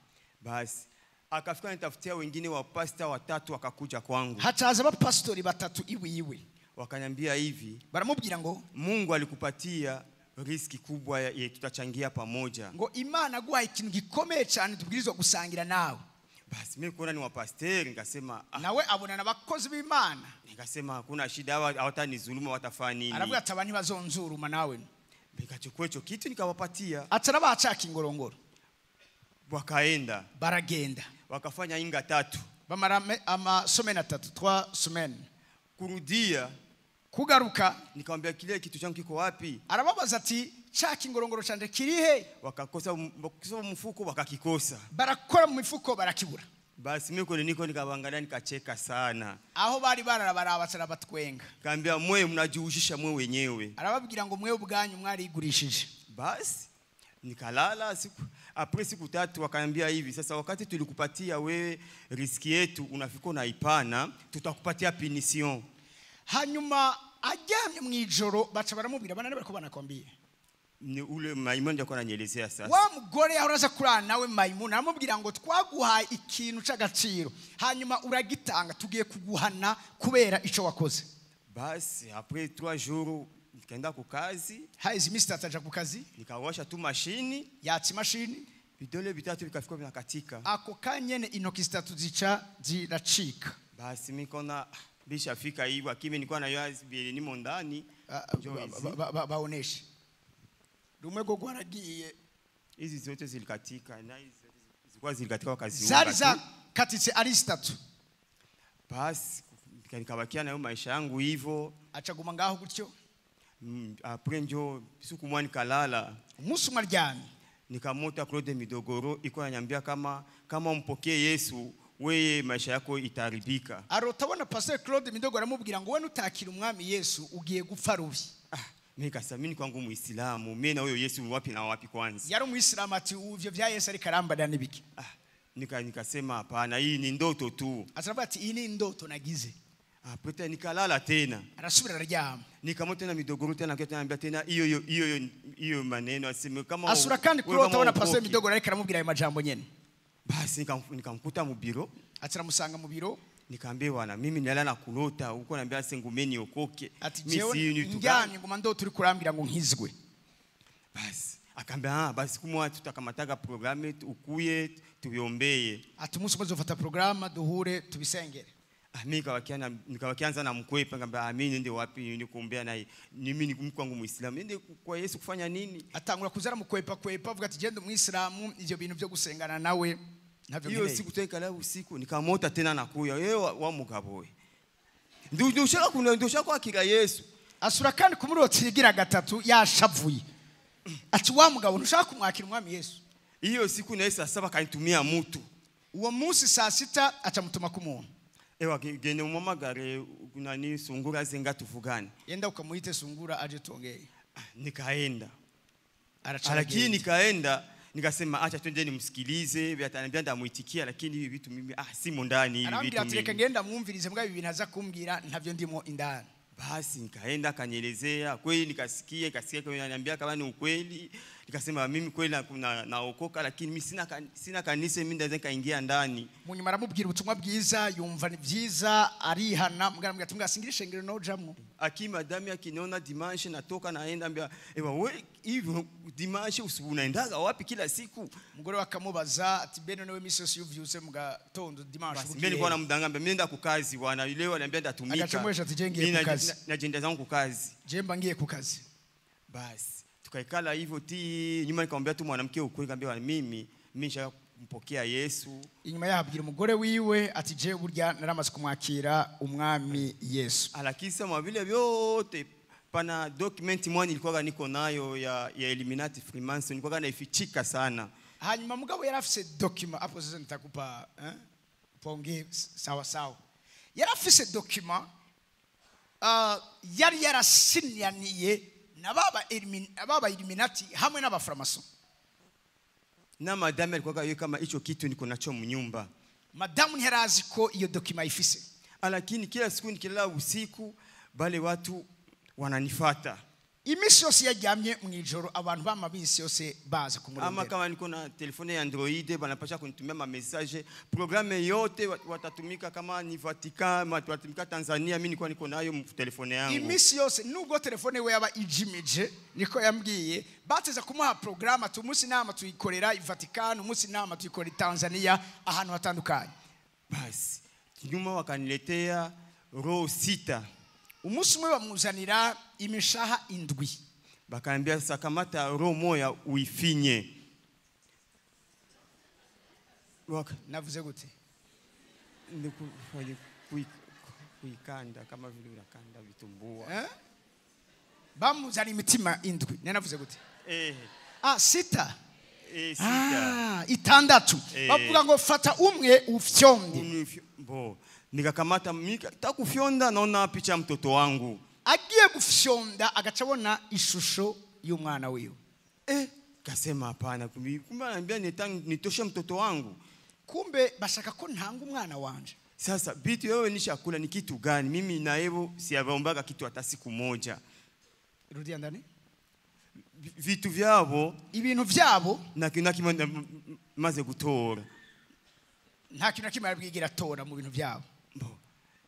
Basi akafika nitafutia wengine wa pastor watatu wakakuja kwangu. Hacaza abapastori batatu iwiwe. Wakaniambia hivi, baramubwira ngo Mungu alikupatia riski kubwa ya tutachangia pamoja. Ngo Imana guhaye ikintu gikomeye cyane tubwirizwa gusangira nawe. Basi mimi kuona ni wapasteri nikasema nawe abona nabakozi b'Imana. Nikasema hakuna shida, hawatanizuluma watafanya nini. Aravuga ati abantu bazonzuruma nawe. Nikachukua hicho kitu nikawapatia. Atarabacaka ingorongoro. Wakaenda. Baragenda. Wakafanya inga 3. Bamara amasomena 3, 3 semaines. Kurudia kugaruka nikamwambia kile kitu changu kiko wapi? Arababaza ati cha kingorongoro canje kirihe? Wakakosa mfuko wakakikosa. Barakora mu mifuko barakibura. Basi mimi kule niko nikaangalia nikacheka sana. Aho bari barara batwenga. Kaambia mwe mnajihusisha mwe wenyewe. Arababwira ngo mwe ubwanyu mwarigurishije. Basi nikalala siku après siku 3 wakaniambia hivi sasa wakati tulikupatia wewe riski yetu unafika unaipana tutakupatia punition. Hanyuma aryamye mu ijoro baca baramubwira bana bariko banakwambia. Ni ule Maimuna ndio ananielezea sasa. Wa mugore yahoraza kurana nawe Maimuna aramubwira ngo twaguhaye ikintu c'agaciro hanyuma uragitanga tugiye kuguhana kubera ico wakoze. Basi après 3 jours nikaenda ku kazi. Haizi Mr. ataja ku kazi. Nikawasha tu mashini. Yatsi mashini. Vidole vitatu vikafika vinakatika. Ako kanyene intoki zitatu zica ziracika. Basi mikona bishafika hivi akimi nilikuwa na yazi nimo ndani. Baoneshe. Rumwe go gwaragiye. Hizi zote zilikatika na hizi zilikuwa zilikatika wakaziunga. Zari zakatitse ari zitatu. Basi nikabakia nayo maisha yangu hivyo. Acaguma ngaho gutyo. Après njo siku mwa nikalala. Umunsi umwe aryamye. Nikamota Claude Midogoro iko ananiambia kama umpokee Yesu wewe maisha yako itaharibika. Arota abona Pastor Claude Midogoro aramubwira ngo wewe nutakira umwami Yesu ugiye gupfa rubi. Mimi nikasema mimi kwangu Muislamu, mimi na huyo Yesu wapi na wapi kwanza? Yari Muislamu ati uvyo vya Yesu ari karamba nibiki. Nikasema hapana, hii ni ndoto tu. Asaba ati hii ni ndoto nagize. Après nikalala tena. Arasubira araryama. Nikamota tena Midogoro tena akatambia tena hiyo maneno aseme kama asura kandi Claude abona Pastor Midogoro ariko aramubwira ayo majambo nyene. Basi nikamkuta mu biro. Ataramusanga mu biro. Nikaambia bwana mimi nilala na kulota huko naambia sengumeni okoke. Ati jewe njyanye ngoma ndo turi kurambira ngo nkizwe. Basi akaambia basi kumwa tutakamataga programme ukuye tubiombeye. Ati umunsi umwe uzofata programme duhure tubisengere. Mimi nikawakianza na mkwepa ngamba mimi nende wapi nende kuombea naye mimi ni mkwangu Muislamu nende kwa Yesu kufanya nini? Atangura kuzara mkwepa kwepa avuga ati genda Muislamu ivyo bintu byo gusengana nawe ntavyo nkeneye. Hiyo siku tena usiku nikamota tena nakuya wewe wa mugabo we. Ndio ushaka kuna ndio ushaka akira Yesu. Asura kandi kumurota igira gatatu yashavuye ati wa mugabo ntushaka kumwakira umwami Yesu. Hiyo siku na saa 7 akanitumia mtu. Uwo munsi saa 6 acamutuma ku muntu. Ewa gende umamagare nani Sungura zenga tuvugane. Yenda ukamuite Sungura aje tuongee. Nikaenda. Lakini nikaenda nikasema acha twende nimsikilize, ataniambia ndamuitikia, lakini hivi vitu mimi simo ndani hivi vitu. Arambwira ati reka ngenda mwumvirize mbwa ibi bintu aza kumbwira ntavyo ndimo indani. Basi nikaenda akanielezea kweli, nikasikia kwa ananiambia kama ni ukweli. Nikasema mimi kweli naokoka, lakini mimi sina kanisa mimi ndaweza nikaingia ndani. Munyuma aramubwira ubutumwa bwiza, yumva ni byiza, arihana, mugara ati singira ishengero nojamwo. Aki madami akiniona dimanche natoka naenda, ambia ewa we hivi dimanche unaendaga wapi kila siku? Umugore wakamubaza ati bene nawe misi yose uvyuse mu gatondo dimanche. Basi mimi nilikuwa namdanganya, mimi nenda kukazi bwana, leo ananiambia ndatumika. Akacomwesha ati je ngiye kukazi. Najenda zangu kukazi. Je mba ngiye kukazi. Basi tukaikala hivyo ti nyuma, nikamwambia tu mwanamke ukweli, nikamwambia mimi nishampokea Yesu. Inyuma yahabwira umugore wiwe ati je burya naramaze kumwakira umwami Yesu. Lakini sema vile vyote pana document mwa nilikuwa niko nayo ya Illuminati Freemason, nilikuwa naifichika sana. Hanyuma mugabo yarafise document hapo sasa nitakupa ponge sawa sawa. Yarafise document yari yarasinyaniye na baba Illuminati hamwe n'abaframason. Na madame alikuwa yeye kama hicho kitu niko nacho mnyumba. Madamu ntiyarazi ko iyo document ifise. Lakini kila siku nikilala usiku bale watu wananifata. Imisi yose yaryamye mwijoro abantu bamabisi yose baza kumurondera. Ama kama niko na telefone ya Android banapasha kunitumia ma message, programme yote watatumika kama ni Vatican, watatumika Tanzania, mimi niko niko nayo mu telefone yangu. Imisi yose nubwo telefone we yaba ijimije niko yambwiye bateza kumuha programme tumusi nama tuyikorera i Vatican, umunsi nama tuyikorera Tanzania, ahantu hatandukanye. Basi nyuma wakaniletea roho 6. Umunsi umwe bamuzanira imishaha 7. Bakaambia sakamata roho moya uifinye. Navuze gute? Ndikufanye kuikanda kama vile unakanda vitumbua. Bamuzanira imitima 7. Nanavuze gute? 6. 6. 6. Bavuga ngo fata umwe ufyonde. Bo nikakamata takufyonda naona picha ya mtoto wangu. Agiye gufyonda agacabona ishusho y'umwana wiwe. Kasema hapana, kumbe ananiambia nitoshe mtoto wangu. Kumbe bashaka ko ntanga umwana wanje. Sasa bitu wewe nishakula ni kitu gani? Mimi na yebo siyaombaga kitu hata siku moja. Rudia ndani. Vitu vyabo, ibintu vyabo na kintu maze gutora. Nta kintu kimwe arabwigira tora mu bintu byabo.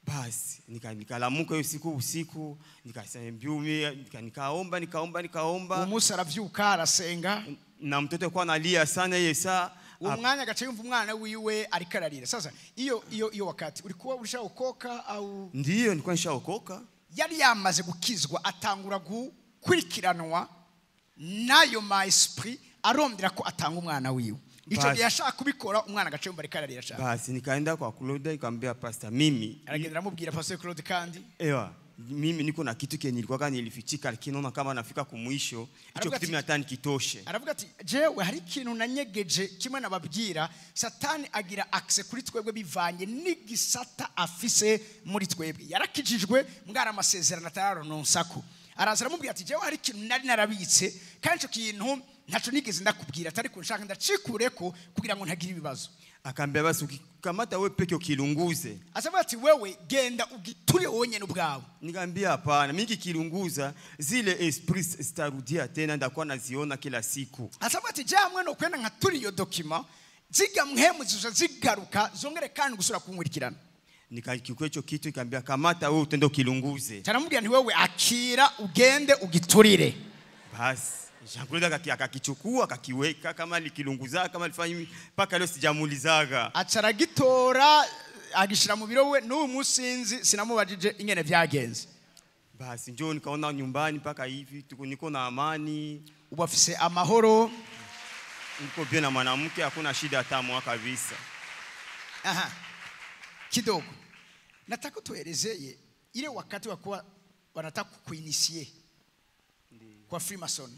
Basi nikalamuka hiyo siku usiku, nikasema mbiumi, nikaomba nikaomba nikaomba. Umunsi aravyuka arasenga na mtoto alikuwa analia sana yeye saa umwanya agaca yumva umwana wiwe ariko ararira. Sasa iyo iyo iyo wakati ulikuwa ulishaokoka au? Ndiyo, nilikuwa nishaokoka. Yari yamaze gukizwa atangura gukurikiranwa nayo ma esprit arondera ko atanga umwana wiwe. Ico gihe yashaka kubikora umwana agaca yumva ariko ararira cyane. Basi nikaenda kwa Claude nikamwambia pastor mimi. Aragenda aramubwira pastor Claude kandi. Ewa, mimi niko na kitu kenye nilikuwa nilifichika lakini naona kama nafika kumwisho ico kitu mimi nataka kitoshe. Aravuga ati jewe hari ikintu nanyegeje kimwe nababwira Satani agira access kuri twebwe bivanye n'igisata afise muri twebwe. Yarakijijwe mbwara amasezerano atararononsako. Araza aramubwira ati jewe hari ikintu nari narabitse kandi ico kintu ntaco nigeze ndakubwira atari ko nshaka ndacikureko kugira ngo ntagira ibibazo. Akaambia basi ukikamata wewe peke ukilunguze. Asema ati wewe genda ugiture wenyene ubwawe. Nikamwambia hapana, mimi nikilunguza zile esprit zitarudia tena ndakuwa naziona kila siku. Asema ati jamwe no kwenda nkaturi iyo document ziga mhemu zizo zigaruka zongere kandi gusura kunkurikirana. Nikachukua hicho kitu nikamwambia kamata wewe utende ukilunguze. Taramubwira nti wewe akira ugende ugiturire. Basi Jean-Claude akakichukua akakiweka kama likilunguza kama alifanya mpaka leo sijamuulizaga. Acaragitora agishira mu biro we n'uyu musinzi sinamubajije ingene vyagenze. Basi njoo nikaona nyumbani mpaka hivi tuko niko na amani. Ubu afise amahoro. Niko bien na mwanamke hakuna shida hata moja kabisa. Aha. Kidogo. Nataka tuelezee ile wakati wa kuwa Wanataka kukuinitier kwa Freemason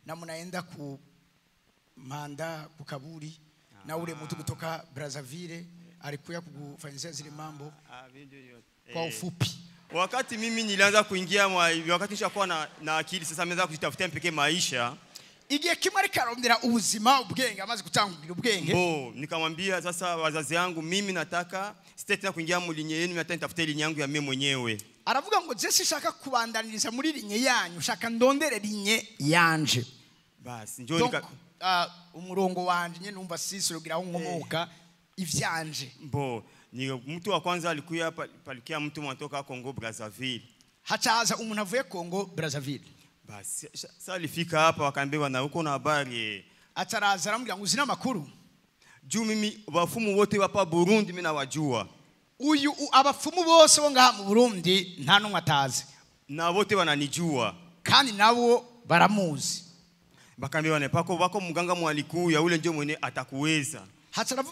na mnaenda ku manda ku kaburi na ule mtu kutoka Brazzaville alikuya kukufanyizia zile mambo. Ah, video yote. Kwa Eh. ufupi. Wakati mimi nilianza kuingia mwa wakati nishakuwa na akili sasa nimeanza kujitafutia mpeke maisha. Igihe kimwe ariko arondera ubuzima ubwenge amaze gutangira ubwenge. Bo, nikamwambia sasa wazazi yangu mimi nataka sitaki tena kuingia mu lignée yenu, nataka nitafute lignée yangu ya mimi mwenyewe. Aravuga ngo je sinshaka kubandaniriza muri lignée yanyu, shaka ndondere lignée yanje. Basi njoo Donc, nika umurongo wanje nyene numva sisugira aho nkomoka ivyanje. Bo, ni mtu wa kwanza alikuya palikia mtu mwatoka Congo Brazzaville. Hacaza umuntu avuye Congo Brazzaville. Basi sasa alifika hapa wakaambiwa na uko na habari. Ataraza aramubwira ngo uzi n'amakuru. Juu mimi wafumu wote hapa Burundi mimi nawajua. Uyu abapfumu bose bo ngaha mu Burundi nta n'umwe atazi. Na wote wananijua. Kandi nabo baramuzi. Bakaambiwa ne pako wako mganga mwalikuya ule ndio mwenye atakuweza.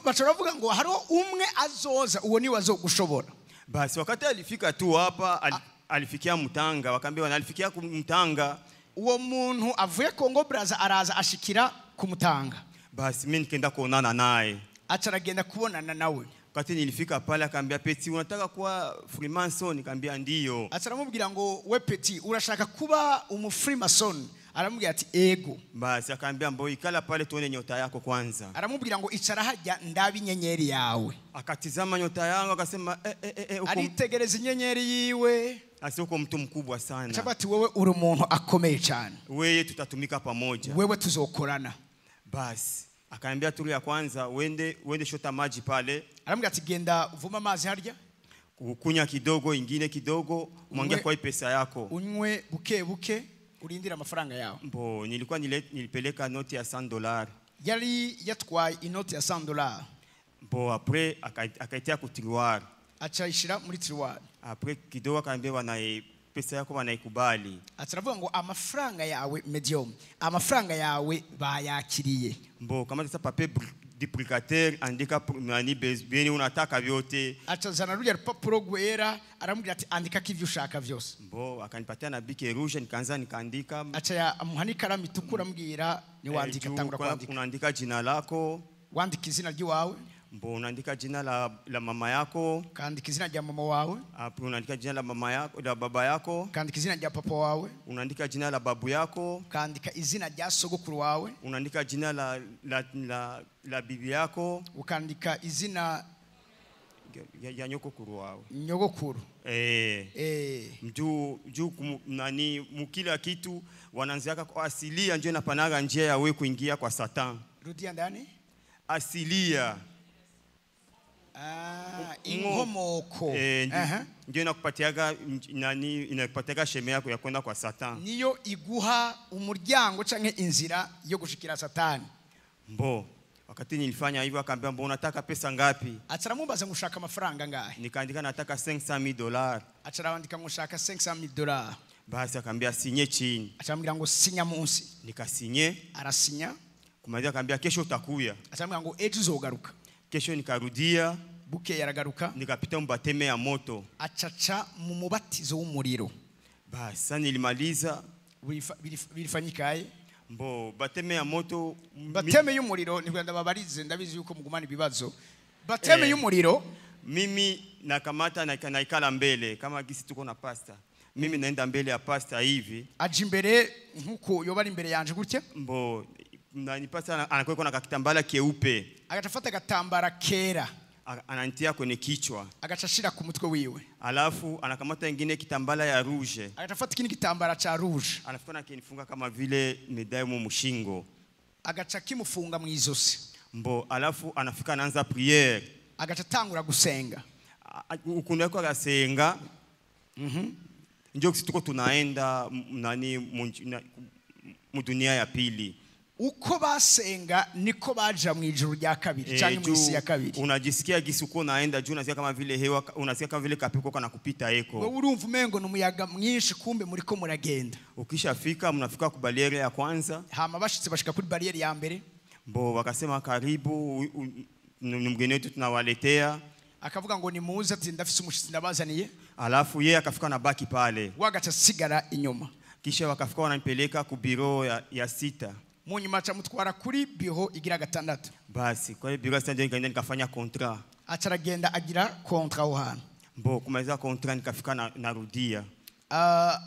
Baca baravuga ngo hariho umwe azoza uwo niwe azogushobora. Basi wakati alifika tu hapa alifikia Mutanga, wakaambiwa na alifikia Mutanga. Uwo muntu avuye Congo Brazza araza ashikira ku Mutanga. Basi mimi nikaenda kuonana naye. Aca aragenda kubonana nawe. Wakati nilifika pale akaambia petit unataka kuwa Freemason? Nikamwambia ndio. Aca aramubwira ngo we petit urashaka kuba umu Freemason? Aramubwira ati ego. Basi akaambia mbo ikala pale tuone nyota yako kwanza. Aramubwira ngo icara hajya ndabe inyenyeri yawe. Akatizama nyota yangu akasema uko Aritegereza inyenyeri yiwe. Asi uko mtu mkubwa sana. Aca ati wewe uri umuntu akomeye cyane. Wewe tutatumika pamoja. Wewe tuzokorana. Basi akaambia turu ya kwanza uende shota maji pale. Aramubwira ati genda uvome amazi harya. Kukunya kidogo ingine kidogo mwangia kwa pesa yako. Unywe buke buke urindira amafaranga yawe. Mbo nilikuwa nilipeleka noti ya cent dollars. Yari yatwaye inoti ya cent dollars. Mbo après akaitia ku tiroir. Aca ayishira muri tiroir. Après kidogo akaambia wana pesa yako wanaikubali. Aca aravuga ngo amafaranga yawe medium, amafaranga yawe bayakiriye. Mbo kama sasa papier duplicateur andika nani beni unataka vyote. Aca azana rujya rupapuro rwera aramubwira ati andika kivyo ushaka vyose. Mbo akanipatia na bic rouge nikaanza nikaandika. Aca amuha n'ikaramu itukura amubwira ni wandika, tangura kwandika. Unaandika jina lako. Wandika izina ry'iwawe. Mbo unaandika jina la mama yako. Kandika izina rya mama wawe. Hapo unaandika jina la mama yako, la baba yako. Kandika izina rya papa wawe. Unaandika jina la babu yako. Kandika izina rya sogokuru wawe. Unaandika jina la bibi yako. Ukandika izina ya nyokokuru wawe. Nyogokuru. Juu nani mukila kitu wanaanziaka kwa asilia ndio inapanaga njia ya wewe kuingia kwa Satan. Rudia ndani? Asilia. Inkomoko. Ndio inakupatiaga nani, inakupatiaga sheme yako ya kwenda kwa Satan. Niyo iguha umuryango canke inzira yo gushikira Satani. Mbo wakati nilifanya hivyo akaambia mbo unataka pesa ngapi? Aca aramubaza ngo ushaka amafaranga ngahe? Nikaandika nataka cinq cent mille dollars. Aca arandika ngo ushaka cinq cent mille dollars. Basi akaambia sinye chini. Aca arambwira ngo sinya munsi. Nikasinye. Arasinya. Kumaliza akaambia kesho utakuya. Aca arambwira ngo ejo uzogaruka. Kesho nikarudia. Buke yaragaruka. Nikapita mbateme ya moto. Acaca mu mubatizo w'umuriro. Basi sasa nilimaliza. Bilifanyikaye? Mbo bateme ya moto, Bateme y'umuriro ni ndababarize ndabizi yuko mugumana ibibazo. Bateme y'umuriro mimi nakamata na naikala mbele kama gisi tuko na pastor. Mimi naenda mbele ya pastor hivi. Aje imbere nkuko yoba ari imbere yanje gutya? Mbo nani pastor anakuwa na kakitambala keupe. Agacafata agatambara kera. Ananitia kwenye kichwa. Agacashira ku mutwe wiwe. Alafu anakamata ingine kitambala ya rouge. Agacafata ikindi kitambara cha rouge. Anafika na kinifunga kama vile medaille mu mushingo. Agaca kimufunga mu izosi. Mbo alafu anafika anaanza prière. Agaca atangura gusenga. Ukuntu yako agasenga. Ndio sisi tuko tunaenda nani mu dunia ya pili. Uko basenga niko baja mu ijuru rya kabiri cyangwa mu isi ya kabiri. Unajisikia gisi uko naenda juu unasikia kama vile hewa, unasikia kama vile kapiko kana kupita eko. Wewe urumva umengo ni umuyaga mwinshi kumbe muriko muragenda. Ukishafika mnafika ku barriere ya kwanza. Hama bashitse bashika kuri barriere ya mbere. Mbo wakasema karibu ni mgeni wetu tunawaletea. Akavuga ngo nimuze ati ndafise umushitsi ndabazaniye. Alafu yeye akafika na baki pale. Wagaca sigara inyuma. Kisha wakafika wananipeleka ku bureau ya 6. Mu nyuma aca mutwara kuri bureau igira 6. Basi kwa hiyo bureau sasa ndio nikaenda nikafanya contrat. Aca aragenda agira contrat aho hantu. Mbo kumaliza contrat nikafika narudia.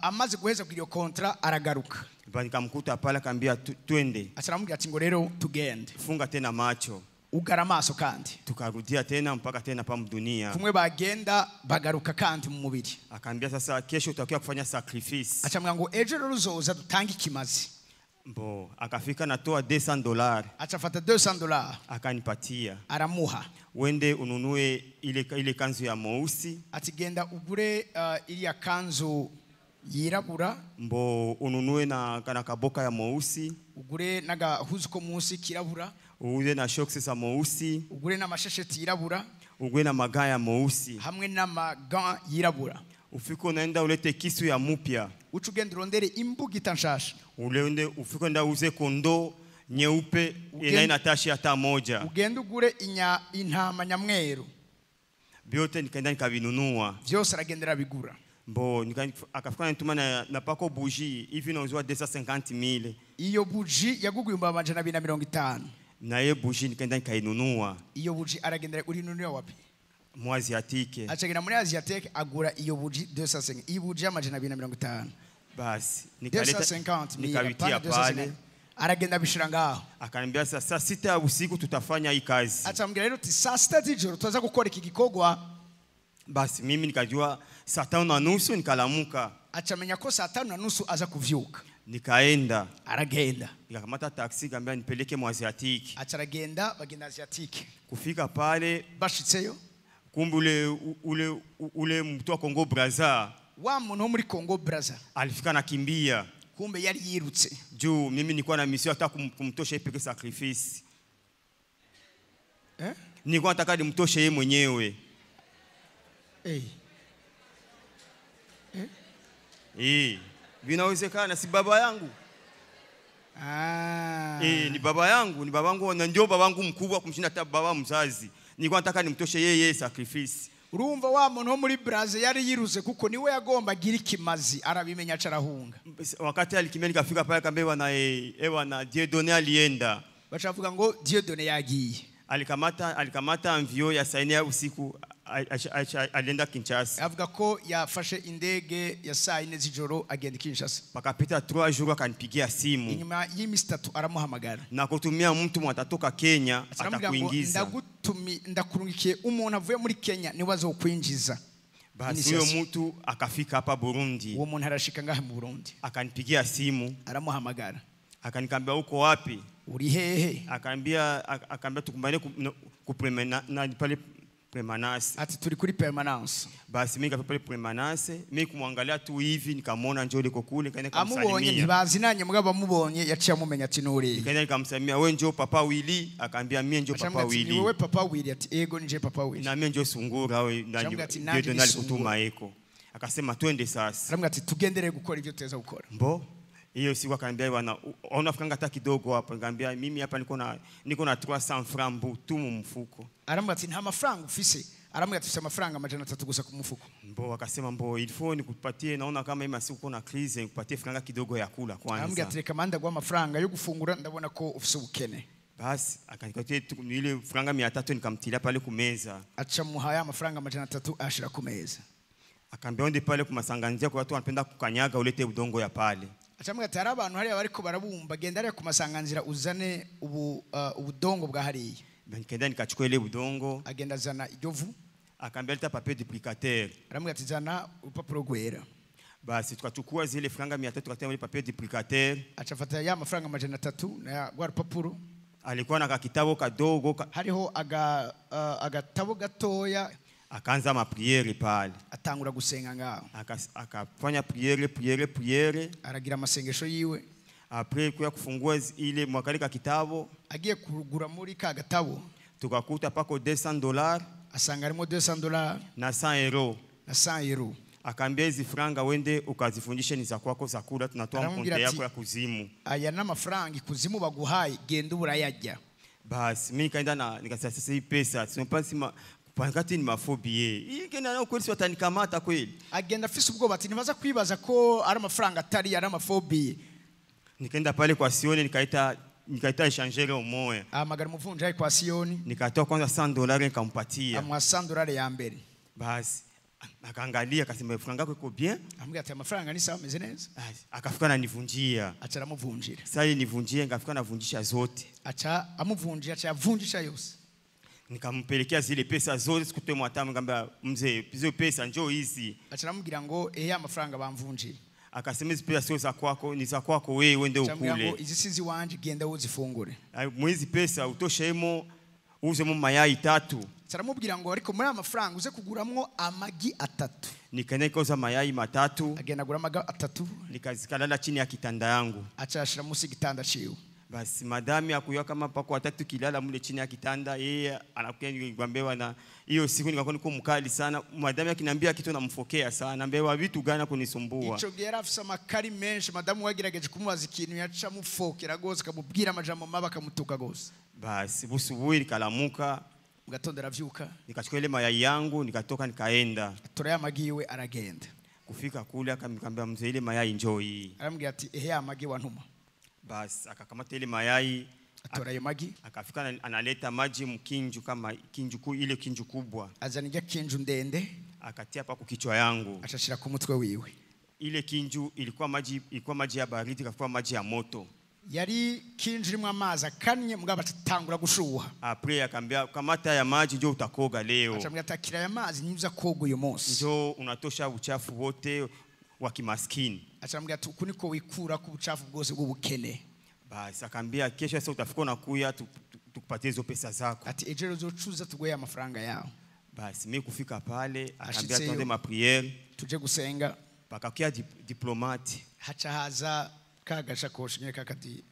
Amaze guheza kugira iyo contrat aragaruka. Ba nikamkuta pale akambia twende. Aca aramubwira ati ngo rero tugende. Funga tena macho. Ugara amaso kandi. Tukarudia tena mpaka tena pa dunia. Kumwe bagenda bagaruka kandi mu mubiri. Akambia sasa kesho utakuwa kufanya sacrifice. Aca amubwira ngo ejo rero uzoza dutange ikimazi. Mbo akafika natoa $200. Aca afata $200. Akanipatia. Aramuha. Wende ununue ile kanzu ya mweusi. Ati genda ugure iriya kanzu yirabura. Mbo ununue na kana kaboka ya mweusi. Ugure n'agahuzu ko munsi kirabura. Ugure na shocks za mweusi. Ugure n'amashesheti yirabura. Ugure na maga ya mweusi. Hamwe n'amaga yirabura. Ufike unaenda ulete kisu ya mupya. Uca ugenda urondere imbugita nshasha. Uleonde ufike unaenda uze kondo nyeupe ina tashi hata moja. Ugenda ugure intama nyamweru. Byote nikaenda nikabinunua. Vyose aragendera abigura. Mbo akafika nituma na pako buji hivi nauzwa 250,000. Iyo buji yagugwa 250,000. Na hiyo buji nikaenda nikainunua. Iyo buji aragendera urinunua wapi? Mu Asiatique. Acagenda muri Asiatique agura iyo buji 250. Iyi buji y'amajana abiri na mirongo itanu. Basi nikaleta 250,000 nikavitia pale. Aragenda bishira ngaho. Akaniambia sasa saa 6 ya usiku tutafanya hii kazi. Acambwira rero uti saa 6 z'ijoro tuza gukora iki gikorwa. Basi mimi nikajua saa 5:30 nikalamuka. Acamenya ko saa 5:30 aza kuvyuka. Nikaenda. Aragenda. Nikakamata taxi nikamwambia nipeleke mu Asiatique. Acaragenda bagenda Asiatique. Kufika pale bashitseyo kumbe ule mtu wa Congo Brazza. Wa muntu wo muri Congo Brazza alifika nakimbia. Kumbe yari yirutse. Juu mimi nilikuwa na mission hata kumtosha yeye peke sacrifice. Eh? Nilikuwa nataka nimtoshe yeye mwenyewe. Eh. Eh? Eh, vinawezekana si baba yangu. Ah. Eh, ni baba yangu, ni babangu na ndio babangu mkubwa kumshinda hata baba mzazi. Nilikuwa nataka nimtoshe yeye sacrifice. Urumva wa muntu wo muri Brazil yari yiruse kuko niwe yagomba agira ikimazi arabimenya acarahunga. Wakati alikimbia nikafika pale akamwambia na ewa na Dieudonné alienda. Bacavuga ngo Dieudonné yagiye. Alikamata amvio ya saa 4 ya usiku alienda Kinshasa. Avuga ko yafashe indege ya saa 4 z'ijoro agenda Kinshasa. Pakapita 3 jours akanipigia simu. Inyuma y'imisi 3 aramuhamagara. Na kutumia mtu atatoka Kenya atakuingiza. Ndakurungikiye umuntu avuye muri Kenya niwe azokwinjiza. Basi huyo mtu akafika hapa Burundi. Uwo muntu arashika ngaha mu Burundi. Akanipigia simu. Aramuhamagara. Akanikambia uko wapi? Uri hehe? Akaambia tukumbane ku na pale permanence. Ati turi kuri permanence. Basi mimi nikafika pale permanence, mimi kumwangalia tu hivi nikamwona njoo liko kule nikaenda nikamsalimia. Amubonye ntibazinanye mugabo amubonye yaciye amumenya ati nuri. Nikaenda nikamsalimia wewe njoo papa Willy, akaambia mimi njoo papa Willy. Ni wewe papa Willy? Ati ego nije papa Willy. Na mimi njoo sungura wewe ndio nalikutuma eko. Akasema twende sasa. Aramubwira ati tugendere gukora ivyo tuweza gukora. Mbo hiyo siku akaniambia bwana unafikanga hata kidogo hapa. Nikamwambia mimi hapa niko na 300 francs tu mu mfuko. Aramubwira ati nta mafaranga ufise. Aramubwira ati ufise amafaranga 300 gusa ku mufuko. Mbo akasema mbo il faut nikupatie, naona kama hii masiku kuna crise nikupatie franga kidogo ya kula kwanza. Aramubwira ati reka manda gwa amafaranga yo gufungura ndabona ko ufise ubukene. Basi akanipatia ile franga 300 nikamtilia pale kumeza. Acha muhaya amafaranga 300 ashira kumeza. Akaambia onde pale kumasanganzia kwa watu wanapenda kukanyaga ulete udongo ya pale. Acamwe ati hari abantu hariya bariko barabumba genda hariya ku masanganzira uzane ubudongo bwa hariya. Nikaenda nikachukua ile budongo. Agenda azana iryo vu. Akaambia leta papier duplicateur. Aramubwira ati zana urupapuro rwera. Basi tukachukua zile franga 300 tukatia ile papier duplicateur. Acafata ya mafaranga 300 na rwa rupapuro. Alikuwa na kakitabo kadogo hariho agatabo gatoya. Akaanza mapriere pale. Atangura gusenga ngaho. Akafanya priere. Aragira amasengesho yiwe. Après kuya kufungua ile mwakalika kitabo. Agiye kurugura muri ka gatabo. Tukakuta pako $200. Asanga harimo $200 na €100. Na €100. Akaambia hizi franga wende ukazifundishe ni za kwako za kula, tunatoa mkonte yako ya kuzimu. Aya n'amafaranga ikuzimu baguhaye genda uburayajya. Basi mimi nikaenda na nikasema sasa hii pesa sio pasi Wakati ni mafobie. Hii kenda nao kweli si watanikamata kweli. Agenda afise ubwoba ati ntibaza kwibaza ko ari amafaranga atari ari amafobiye. Nikaenda pale kwa Sioni nikaita échangeur umoya. Ahamagara umuvunjayi kwa Siyoni. Nikatoa kwanza $100 nikampatia. Amuha $100 ya mbere. Basi akaangalia akasema franga yako iko bien. Amubwira ati amafaranga ni sawa ameze neza. Basi akafika ananivunjia. Aca aramuvunjira. Sasa nivunjie nikafika navunjisha zote. Aca amuvunjira aca yavunjisha yose. Nikampelekea zile pesa zote sikutoa hata nikamwambia mzee hizo pesa njoo hizi. Aca aramubwira ngo ehe amafaranga bamvunjiye. Akasema hizi pesa sio za kwako ni za kwako wewe uende ukule. Izi si ziwanje genda uzifungure. Mwizi pesa utoshemo uzemo mayai 3. Aramubwira ngo ariko muri amafaranga uze kuguramwo amagi 3. Nikaenda nikoza mayai 3. Agenda agura amagi 3. Nikazikalala chini ya kitanda yangu. Aca ashira musi gitanda ciwe. Basi madami akuya kama pako watatu kilala mule chini ya kitanda yeye anakuja nikwambia na hiyo siku nikakuwa niko mkali sana madami akiniambia kitu namfokea sana naambia vitu gani kunisumbua. Ico gihe yarafise amakari menshi madamu wagerageje kumubaza ikintu yaca mufokera gose akamubwira amajambo mabi akamutuka gose. Basi busubuhi nikalamuka mugatondo aravyuka nikachukua ile mayai yangu nikatoka nikaenda. Atora ya magi yiwe aragenda. Kufika kule akamwambia mzee ile mayai njoo hii. Aramubwira ati ehe amagi wantuma. Basi akakamata ile mayai atora ayo magi akafika analeta maji mkinju kama kinju ile kinju kubwa. Azana irya kinju ndende akatia pa kichwa yangu. Acashira ku mutwe wiwe. Ile kinju ilikuwa maji ya baridi ikakuwa maji ya moto. Yari kinju irimo amazi akanye mugabo atangura gushuha. Après akambia kamata ya maji ndio utakoga leo. Acambwira ati akira ya mazi niuza koga uyu munsi. Ndio unatosha uchafu wote wa kimaskini. Acambwira ati uku niko wikura ku buchafu bwose bw'ubukene. Basi akambia kesho sasa utafika unakuya tukupatie hizo pesa zako. Ati ejo uzocuza tugoye amafaranga yao. Basi mimi kufika pale akambia tuende ma prière tuje gusenga. Pakakia diplomate. Haca haza kagashakoshi nyine kakati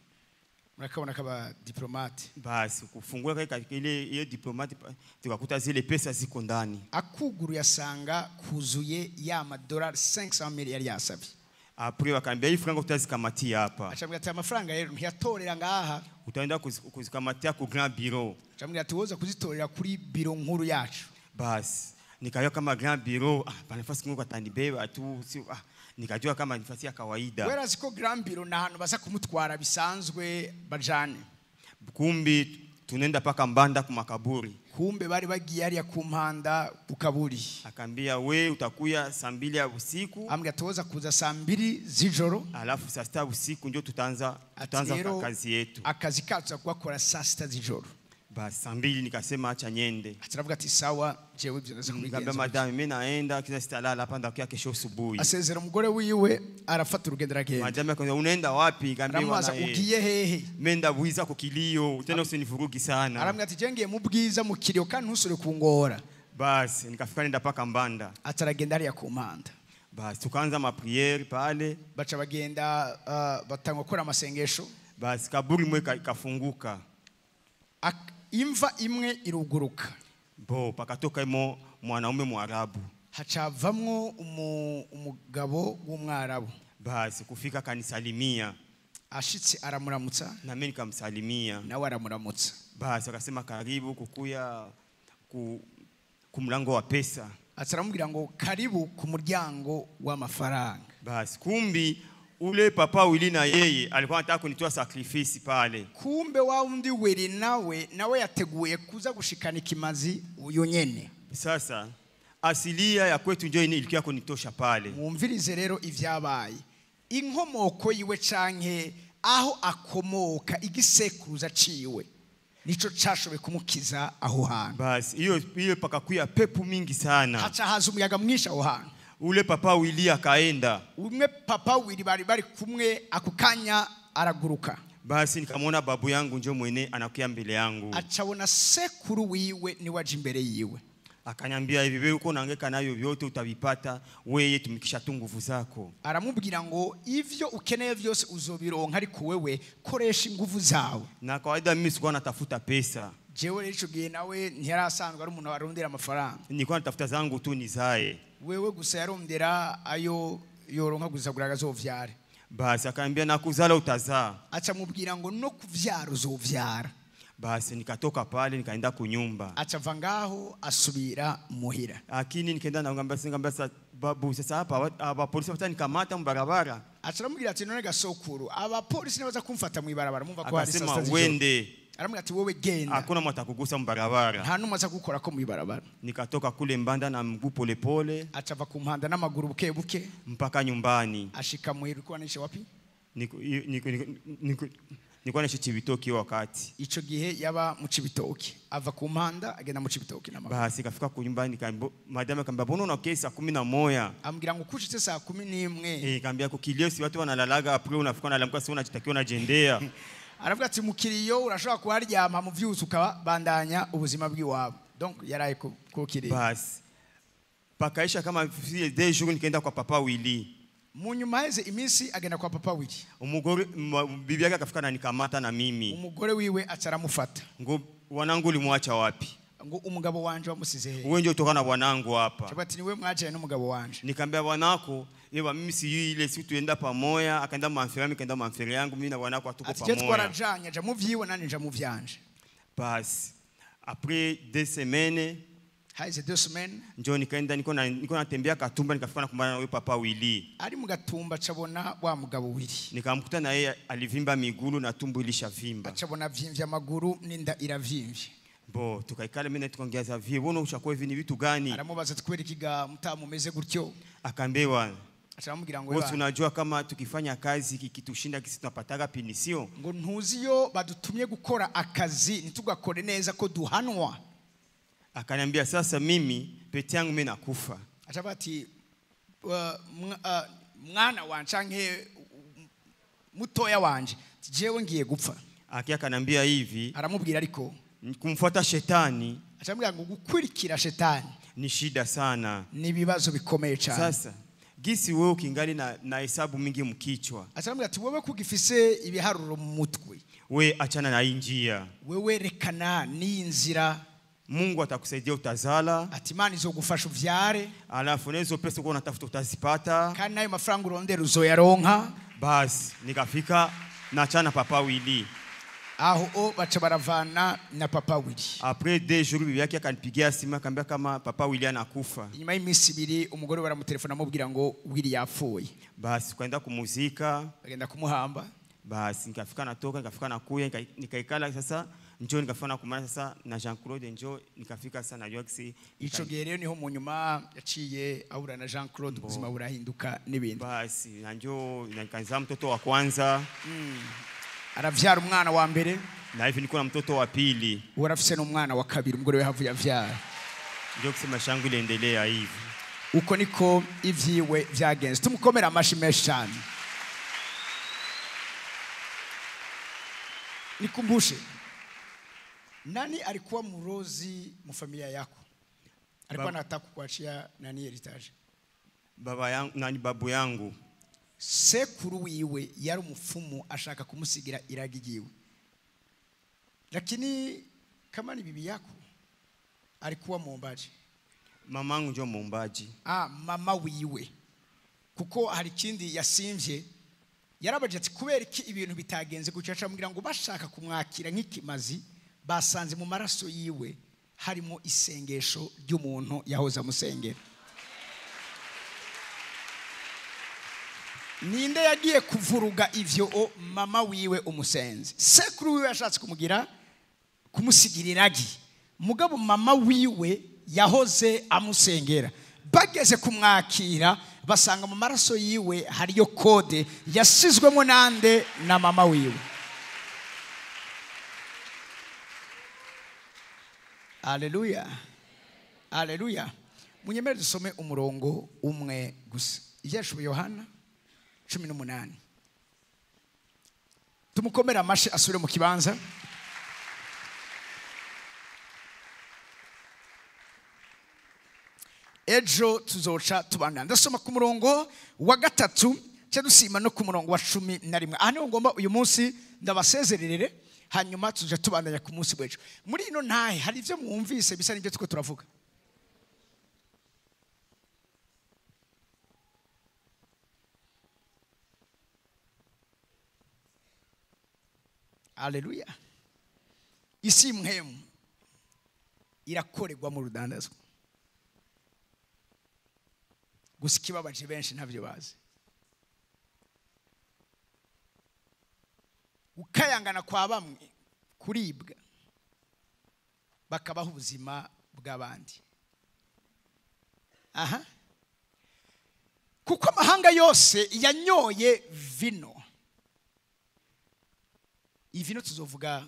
murakabona kaba diplomate. Basi kufungua ile ile diplomate tukakuta zile pesa ziko ndani. Akuguru yasanga kuzuye ya madolari 500,000 yari yasabye. Après wakambia hii franga utazikamatia hapa. Acambwira ati amafaranga rero ntiyatorera ngaha. Utaenda kuzikamatia ku grand bureau. Acambwira ati woza kuzitorera kuri biro nkuru yacu. Basi nikajua kama grand bureau panafasi ngo atanibeba tu si nikajua kama nafasi ya kawaida. Wera siko grand bureau na hantu baza kumutwara bisanzwe bajane. Kumbi tunaenda paka Mbanda ku makaburi. Kumbe bari bagiye hariya ku mpanda ku kaburi. Akambia we utakuya saa 2 ya usiku. Ambwira toza kuza saa 2 z'ijoro. Alafu saa 6 usiku ndio tutaanza kazi yetu. Akazi kacu gukora saa 6 z'ijoro. Basi saa 2 nikasema acha nyende. Ataravuga ati sawa jewe ibyo ndaza kubigenza. Nikamwambia madam mimi naenda kisa sitalala hapa ndakuya kesho asubuhi. Asezera umugore wiwe arafata urugendo aragenda. Madam akamwambia unaenda wapi? Nikamwambia ugiye hehe? Mimi ndabwiza ku kilio tena usinivurugi sana. Aramwambia ati jengiye mu bwiza mu kilio kandi ntusure kungora. Basi nikafika nenda paka Mbanda. Ataragenda ari ku Mpanda. Basi tukaanza ma prière pale. Baca bagenda batangwa gukora amasengesho. Basi kaburi mwe kafunguka. Imva imwe iruguruka. Bo pakatoka imo mwanaume Mwarabu. Hacavamwo umugabo w'umwarabu. Basi kufika kanisalimia. Ashitse aramuramutsa. Na mimi nikamsalimia. Nawe aramuramutsa. Basi akasema karibu kukuya ku mlango wa pesa. Acaramubwira ngo karibu ku muryango w'amafaranga. Basi kumbi ule papa Willy na yeye alikuwa anataka kunitoa sacrifice pale. Kumbe wa undi Willy nawe yateguye kuza gushikana ikimazi uyo nyene. Sasa asilia ya kwetu ndio ilikuwa kunitosha pale. Mwumvirize rero ivyabaye. Inkomoko yiwe canke aho akomoka igisekuruza ciwe nico cashobe kumukiza aho hantu. Basi hiyo pakakuya pepu mingi sana. Haca haza umuyaga mwinshi aho hantu. Ule papa Willy akaenda. Umwe papa Willy bari kumwe akukanya araguruka. Basi nikamwona babu yangu njo mwene anakuya mbele yangu. Acabona sekuru wiwe ni waje imbere yiwe. Akanyambia hivi wewe uko naangeka nayo vyote utavipata wewe tumikisha tu nguvu zako. Aramubwira ngo ivyo ukeneye vyose uzobironka ariko wewe koresha nguvu zawe. Na kawaida mimi sikuwa natafuta pesa. Jewe rero ico gihe nawe ntiyarasanzwe ari umuntu arondera amafaranga. Nilikuwa natafuta zangu tu nizae. Wewe gusa yarondera ayo yoronka gusa kugira azovyare. Basi akaambia na kuzala utazaa. Aca mubwira ngo no kuvyara uzovyara. Basi nikatoka pale nikaenda kunyumba. Acava ngaho asubira muhira. Lakini nikaenda na ngamba sasa babu sasa hapa abapolisi batanikamata mu barabara. Acaramubwira ati none gasokuru abapolisi nabaza kumfata mu ibarabara mumva ko hari Akasema saa sita z'ijoro. wende. Aramubwira ati wowe genda. Hakuna mtu atakugusa mu barabara. Nta numwe aza gukora ko mu ibarabara. Nikatoka kule Mbanda na mguu polepole. Acava ku mpanda n'amaguru buke buke mpaka nyumbani. Ashika muhira. Ulikuwa naishi wapi? Nilikuwa naishi Cibitoke wakati. Ico gihe yaba mu Cibitoke. Ava ku mpanda agenda mu Cibitoke n'amaguru. Basi kafika ku nyumbani madame akambia mbona unakia saa 11? Ambwira ngo kushitse saa 11. Kambia ko kilio si watu wanalalaga après unafika unalamka si unajitakiwa unajendea. Aravuga ati mukiriyo urashobora kuharyama mu vyuzi ukabandanya ubuzima bw'iwabo. Donc yaraye ku kiriyo. Basi pakaisha kama vile 2 jours nikaenda kwa papa Willy. Mu nyuma heze iminsi agenda kwa papa Willy. Umugore bibi yake akafika na nikamata na mimi. Umugore wiwe acaramufata. Ngo wanangu ulimwacha wapi? Ngo umugabo wanje wamusize he? Wewe ndio utoka na bwanangu hapa. Cyangwa ati niwe mwajaye n'umugabo wanje. Nikamwambia bwanako, yewe mimi si ile si tuenda pamoja, akaenda mamfere yangu, nikaenda mamfere yangu, mimi na bwanako hatuko Ati je pamoja. twarajanye, aja mu vyiwe nani nja mu vyanje. Basi après 2 semaines, haize 2 semaines, njo nikaenda niko natembea Katumba nikafika na kumbana na huyo papa Willy. Ari mu Gatumba acabona wa mugabo Willy. Nikamkuta na yeye alivimba migulu na tumbo ilishavimba. Acabona vyimvya amaguru n'inda iravimvye. Bo tukaikala mimi na tukaongea za vie, mbona ushakuwa hivi ni vitu gani? Aramubaza tukubera ikiga mutamumeze gutyo. Akaambiwa Acaramubwira ngo wewe unajua kama tukifanya kazi kikitushinda kisi tunapataga pinisio. Ngo ntuziyo badutumye gukora akazi ntitugakore neza ko duhanwa. Akaniambia sasa mimi pete yangu mimi nakufa. Acavuga ati mwana wanje canke mutoya wanje jewe ngiye gupfa. Akia akaniambia hivi. Aramubwira ariko kumfuata shetani. Acamubwira ngo gukurikira shetani ni shida sana. Ni ibibazo bikomeye cyane. Sasa gisi wewe ukingali na hesabu mingi mkichwa. Acamubwira ati wewe kugifise ibiharuro mu mutwe. We achana na hii njia. Wewe rekana n'inzira. Mungu atakusaidia utazala. Ati Imana izogufasha uvyare. Alafu nezo pesa uko unatafuta utazipata. Kandi nayo mafaranga urondera uzoyaronka. Basi nikafika na chana papa Willy. Aho o baca baravana na papa Willy. Après 2 jours bibi yake akanipigia simu akaniambia kama papa Willy anakufa. Inyuma y'iminsi ibiri umugore baramutelefona amubwira ngo Willy yapfuye. Basi tukaenda kumuzika. Bagenda kumuhamba. Basi nikafika natoka nikafika nakuya nikaikala sasa njoo nikafika na kumana sasa na Jean Claude njoo nikafika sasa na Yoxi. Ico gihe rero niho mu nyuma yaciye ahura na Jean Claude ubuzima burahinduka n'ibindi. Basi na njoo nikaanza mtoto wa kwanza. Aravyara umwana wa mbere. Na hivi niko na mtoto wa pili. Urafise n'umwana wa kabiri umugore we havuye avyara. Ndio kusema shangu iliendelea hivi. Uko niko ivyiwe vyagenze. Tumukomera amashi menshi cyane. Nikumbushe, nani alikuwa murozi mu familia yako? Alikuwa anataka kukuachia nani heritage? Baba yangu, nani babu yangu. Sekuru wiwe yari umufumu ashaka kumusigira iragi ryiwe. Lakini kama ni bibi yako alikuwa muombaji. Mamangu ndio muombaji. Mama wiwe. Kuko hari kindi yasimvye yarabaje ati kubera iki ibintu bitagenze gucaca mugira ngo bashaka kumwakira nk'ikimazi basanze mu maraso yiwe harimo isengesho ry'umuntu yahoza musengera. Ninde yagiye kuvuruga ivyo o mama wiwe umusenzi. Sekuru wiwe yashatse kumugira kumusigira iragi. Mugabo mama wiwe yahoze amusengera. Bageze kumwakira basanga mu maraso yiwe hariyo kode yasizwemo nande na mama wiwe. Haleluya. Haleluya. Munyemere dusome umurongo umwe gusa. Ibyashuwe Yohana 18. Tumukomera amashi asubire mu kibanza. Ejo tuzoca tubana. Ndasoma ku murongo wa 3 cyo dusima no ku murongo wa 11. Aha niho ngomba uyu munsi ndabasezererere hanyuma tuzoca tubandanya ku munsi w'ejo. Muri ino ntahe hari ivyo mwumvise bisa n'ibyo tuko turavuga. Haleluya. Isi mpemu irakorerwa mu rudandazwa. Gusa ikibabaje benshi ntabyo bazi. Ukayangana kwa bamwe kuribwa bakabaho ubuzima bw'abandi. Aha. Kuko amahanga yose yanyoye vino. Iyi vino tuzovuga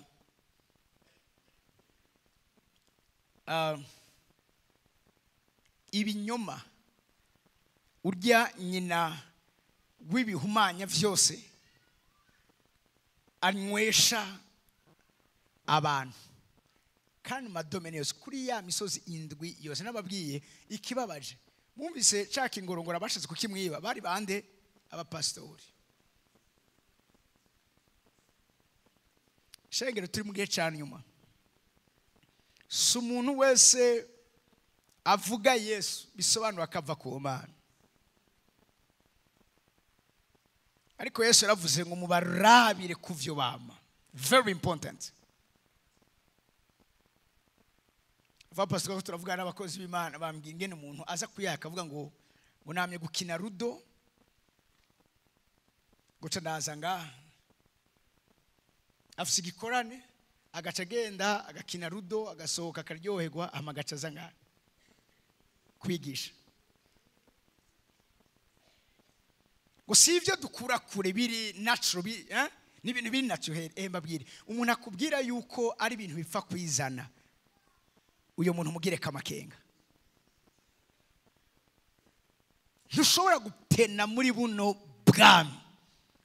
ibinyoma urya nyina w'ibihumanya vyose anywesha abantu kandi madomene yose kuri ya misozi indwi yose nababwiye ikibabaje. Mwumvise caka ingorongora bashatse kukimwiba bari bande? Abapastori. Shengero turi mu gihe cya nyuma. Si umuntu wese avuga Yesu bisobanura akava ku Mana. Ariko Yesu yaravuze ngo mubarabire kuvyo bama. Very important. Abapastori ko turavuga n'abakozi b'Imana bambwiye ingene umuntu aza kuyaka avuga ngo namye gukina rudo goca ndaza ngaha afise igikorane agaca agenda agakina rudo agasohoka akaryoherwa hama agaca aza ngaha kwigisha. Ngo si ivyo dukura kure biri natural ni ibintu biri natural. Mbabwire umuntu akubwira yuko ari ibintu bipfa kwizana, uyo muntu mugire kamakenga. Ntushobora gutena muri buno bwami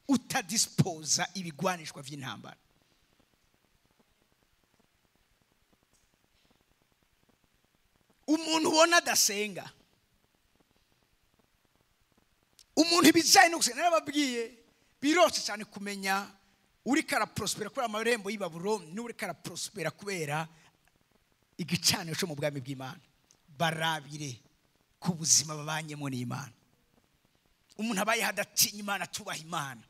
utadispoza ibigwanishwa vy'intambara. Umuntu ubona adasenga, umuntu ibijanye no gusenga, narababwiye biroshe cyane kumenya uri karaprospera kubera amarembo y'i Babuloni n'uri karaprospera kubera igicaniro cyo mu bwami bw'Imana. Barabire ku buzima babanyemo n'Imana. Umuntu abayeho adatinya Imana, atubaha Imana,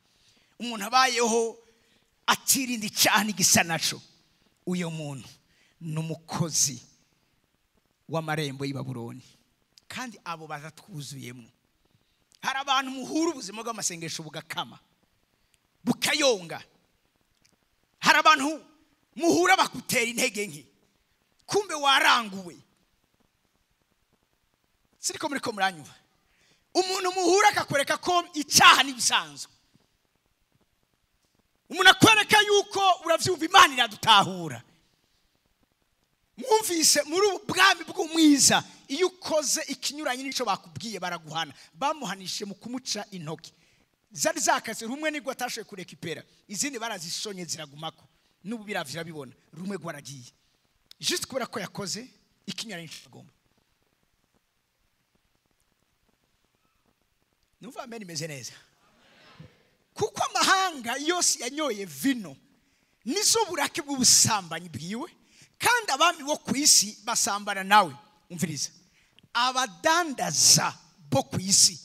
umuntu abayeho atirinda icyaha n'igisa naco, uyo muntu ni umukozi w'amarembo y'i Babuloni. Kandi abo bazatwuzuyemo. Hari abantu muhura ubuzima bw'amasengesho bugakama bukayonga. Hari abantu muhura bakutera intege nke, kumbe waranguwe. Siriko muri ko muranyuva. Umuntu muhura akakwereka ko icyaha nibisanzwe. Umuntu akwereka yuko uravyumva Imana iradutahura. Mwumvise muri ubu bwami bw'umwiza iyo ukoze ikinyuranye n'ico bakubwiye baraguhana. Bamuhanishije mu kumuca intoki zari zakase, rumwe nirwo atashoboye kurekipera, izindi barazisonye ziragumako. N'ubu biravira bibona rumwe gwaragiye juste kubera ko yakoze ikinyuranye n'ico agomba. Numva amen imeze neza. Kuko amahanga yose yanyoye vino nizo burake bw'ubusambanyi bwiwe, kandi abami bo ku isi basambana nawe. Umviriza, abadandaza bo ku isi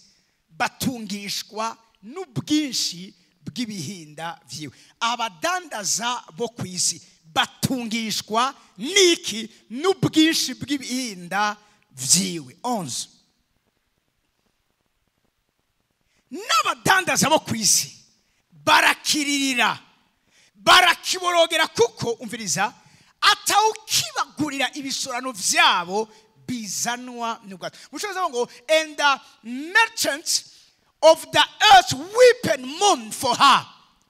batungishwa n'ubwinshi bw'ibihinda vyiwe. Abadandaza bo ku isi batungishwa niki? N'ubwinshi bw'ibihinda vyiwe. 11. N'abadandaza bo ku isi barakiririra, barakiborogera, kuko umviriza atawukibagurira ibisorano vyabo bizanwa n'ubwato. Mushoza ngo and the merchants of the earth weep and mourn for her.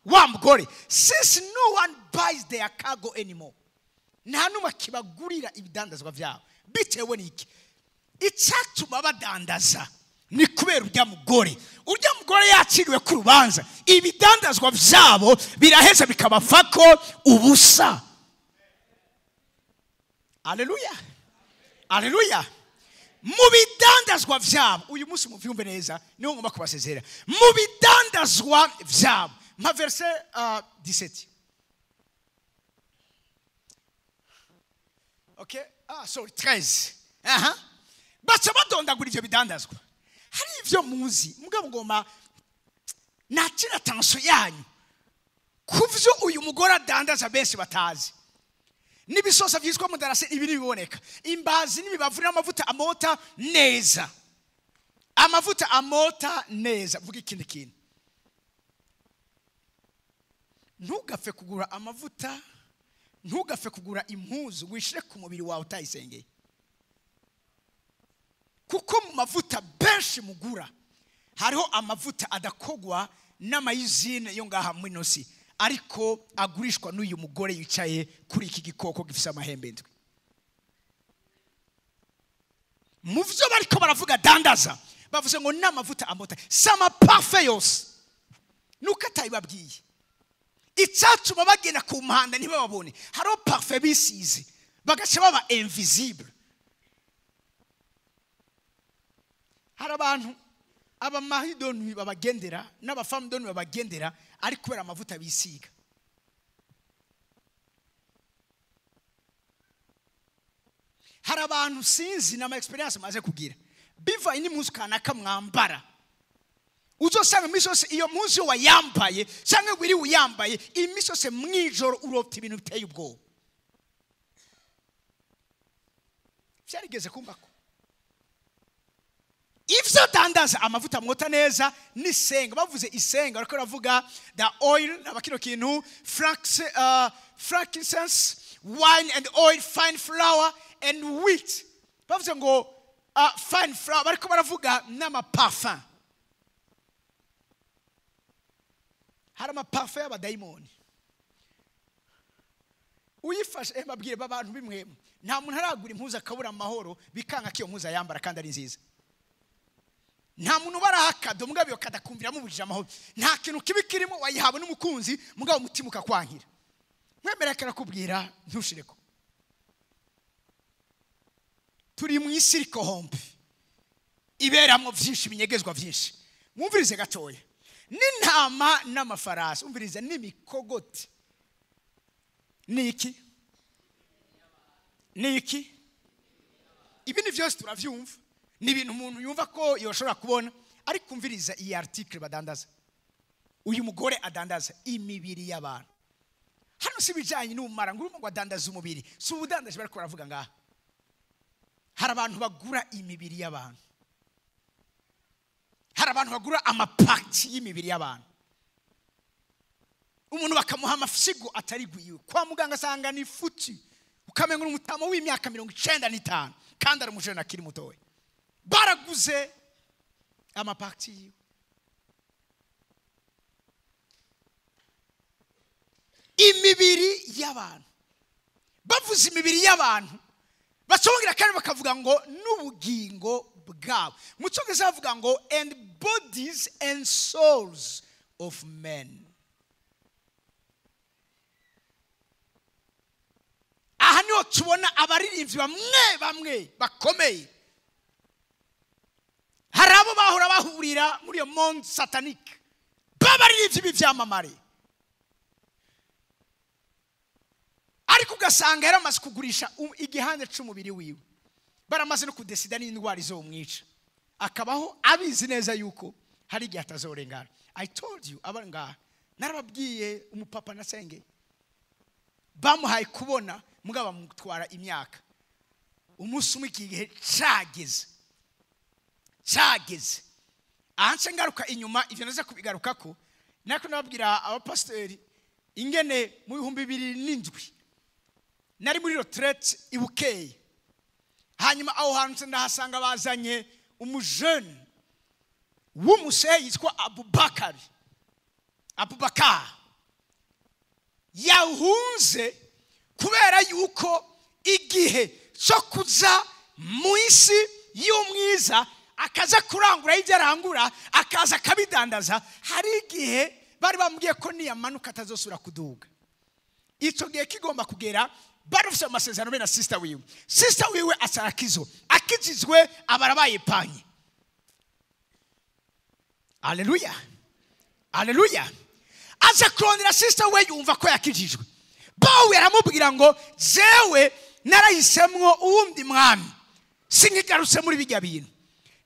Wa mugore, since no one buys their cargo anymore. Nta numwe akibagurira ibidandazwa vyabo. Bitewe n'iki? Icyatuma badandaza ni kubera urya mugore. Urya mugore yakiriwe ku rubanza, ibidandazwa vyabo biraheza bikabavako ubusa. Haleluya, haleluya. Mu bidandazwa vyabo, uyu munsi muvyumve neza, niho ngomba kubasezera. Mu bidandazwa vyabo, ma verset 17. Okay, sorry, 13. Baca badondagura ivyo bidandazwa. Hari ivyo muzi, mugabo ngoma nakira attention yanyu kuvyo uyu mugore adandaza benshi batazi. N'ibisosa byitwa mudarase ibi nibiboneka. Imbazi n'imibavu n'amavuta amota neza. Amavuta amota neza. Vuga ikindi kintu. Ntugapfe kugura amavuta, ntugapfe kugura impuzu wishire ku mubiri wawe utayisengeye. Kuko mu mavuta benshi mugura hariho amavuta adakogwa n'amayizine yo ngaha mwinosi, ariko agurishwa n'uyu mugore yicaye kuri iki gikoko gifise amahembe ndwi. Mu vyo bariko baravuga dandaza, bavuze ngo n'amavuta amota, sama parfait yose. Nuko atayibabwiye. Icyatuma bagenda ku muhanda ntibababone, hariho parfait bisize bagaca baba invisible. Hari abantu abamari de nuit babagendera n'abafemme de nuit babagendera ari kubera amavuta bisiga. Hari abantu sinzi n'ama experience maze kugira, biva ini mpuzu kanaka mwambara, uzosanga imisi yose iyo mpuzu wayambaye cyangwa wiri uyambaye imisi yose mwijoro urota ibintu biteye ubwoba. Byarigeze kumbako. Ivyo dandaza amavuta mwota neza n'isenga, bavuze isenga bariko baravuga the oil n'abakino kintu frankincense, wine and oil, fine flour and wheat. Bavuze ngo fine flour bariko baravuga n'amaparfum. Hari amaparfum y'abadayimoni. Uyifashe mbabwire babantu bimwe, nta muntu aragura impuzu akabura amahoro bikanga ko iyo mpuzu ayambara kandi ari nziza. Nta muntu barahakado mugabo yo kadakumvira mubujije amahoro. Nta kintu kibi kirimo wayihawe n'umukunzi mugabo umutima ukakwankira. Mwemera karakubwira ntushireko. Turi mu isi iriko hombe iberamo vyinshi binyegezwa vyinshi. Mwumvirize gatoya. N'intama n'amafarasi, umvirize n'imikogoti. Niki? Niki? Ibi ni vyose turavyumva. Ni ibintu umuntu yumva ko yoshobora kubona, ariko umviriza iyi article badandaza. Uyu mugore adandaza imibiri y'abantu. Hano si bijanye n'umara ngo urumva ngo adandaza umubiri, si ubudandaje bariko baravuga ngaha. Hari abantu bagura imibiri y'abantu. Hari abantu bagura amapaki y'imibiri y'abantu. Umuntu bakamuha amafyigo atari gwiwe. Kwa muganga asanga ni futi. Ukamenga umutamo w'imyaka 95 kandi ari umujene akiri mutoya. Baraguze amapaki yiwe. Imibiri y'abantu. Bavuze imibiri y'abantu bacongera kandi bakavuga ngo n'ubugingo bwabo. Mu cyongereza bavuga ngo and bodies and souls of men. Aha niho tubona abaririmbyi bamwe bamwe bakomeye. Hari abo bahora bahurira muri iyo monde satanique, babaririmbyi b'ivyamamare, ariko ugasanga yaramaze kugurisha igihande c'umubiri wiwe, baramaze no kudesida n'indwara izomwica, akabaho abizi neza yuko hari igihe atazorengana. I told you abanga narababwiye umupapa nasenge bamuhaye kubona mugabo bamutwara imyaka. Umunsi umwe igihe cageze cyageze ahanse ngaruka inyuma, ivyo naza kubigarukako. Nako nababwira abapasiteri ingene mu 2007 nari muri retraite ibukeye. Hanyuma aho hantu ndahasanga bazanye umujene w'umuseyi yitwa Abubakar. Abubakar yahunze kubera yuko igihe cyo kuza mu isi y'umwiza akaza kurangura ibyo arangura akaza akabidandaza. Hari igihe bari bambwiye ko niyamanuka atazosubira kuduga. Icyo gihe kigomba kugera, bari bafite amasezerano be na sister wiwe. Sister wiwe asarakizo akijizwe abarabaye panye. Haleluya, haleluya. Aza kurondera sister we yumva ko yakijijwe. Bawe aramubwira ngo jewe narahisemwo uwundi mwami, sinkigarutse muri bijya bintu.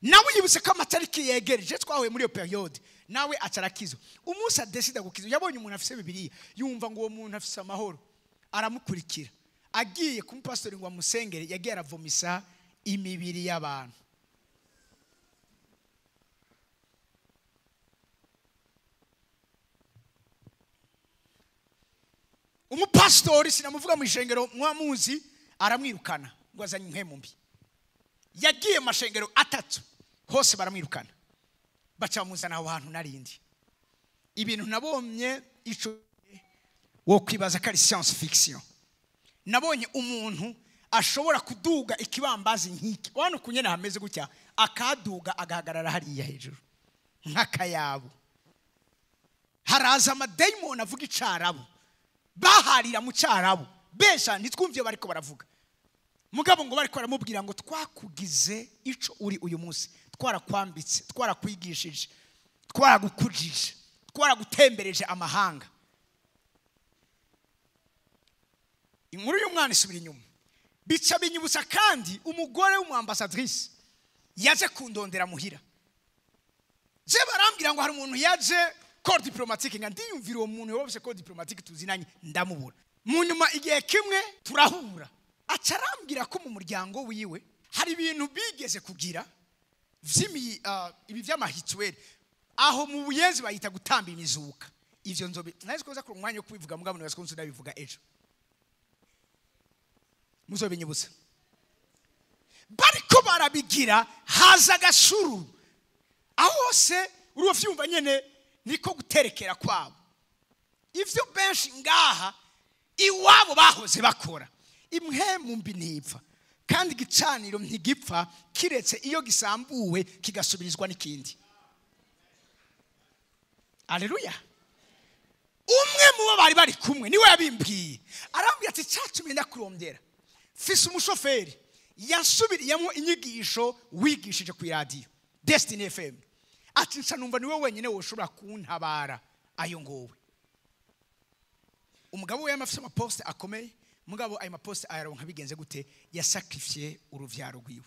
Nawe yibutse ko amatariki yegereje, twahuye muri iyo periode, nawe acarakizo. Umunsi adesida gukizwa, yabonye umuntu afise Bibiliya, yumva ngo uwo muntu afise amahoro, aramukurikira. Agiye ku mupasitori ngo amusengere, yagiye aravomisa imibiri y'abantu. Umupasitori sinamuvuga mu ishengero mwamuzi, aramwirukana ngo azanye impwemu mbi. Yagiye mu mashengero 3 hose baramwirukana, baca bamuzana aho hantu narindi. Ibintu nabonye ico wo kwibaza ko ari science fiction. Nabonye umuntu ashobora kuduga ikibambazi nk'iki, wano kunyene hameze gutya, akaduga agahagarara hariya hejuru nk'akayabo. Haraza amadayimoni avuga icarabu, baharira mu cyarabu, besha ntitwumvye bariko baravuga. Mugabo ngo bariko baramubwira ngo twakugize ico uri uyu munsi, twarakwambitse, twarakwigishije, twaragukujije, twaragutembereje amahanga. Inkuru y'umwana isubira inyuma. Bica binyibutsa kandi umugore w'umuambassadrice yaje kundondera muhira. Je barambwira ngo hari umuntu yaje corps diplomatique, nga ndiyumvira uwo muntu yobose corps diplomatique tuzinanye, ndamubura. Mu nyuma igihe kimwe turahura, acarambwira ko mu muryango wiwe hari ibintu bigeze kugira vyimi, ibi vy'amahituel, aho mu buyenzi bayita gutamba imizuka. Ivyo nzobe nazi ko ku mwanya wo kubivuga, mugabo nibaza ko nzobivuga ejo. Muzobinyibutsa. Bariko barabigira haza gashuru. Aho hose uruwo vyumva nyene niko guterekera kwabo. Ivyo benshi ngaha iwabo bahoze bakora. Impwemu mbi ntipfa, kandi igicaniro ntigipfa kiretse iyo gisambuwe kigasubirizwa n'ikindi. Haleluya. Umwe mu bo bari bari kumwe niwe yabimbwiye, arambwira ati cyatumye ndakurondera, fise umushoferi yasubiriyemo inyigisho wigishije ku radio Destiny FM, ati nsa numva niwe wenyine woshobora kuntabara ayo ngowe. Umugabo we yamafise amaposte akomeye, mugabo ayo maposte ayaronka bigenze gute? Yasacrifié uruvyaro rwiwe.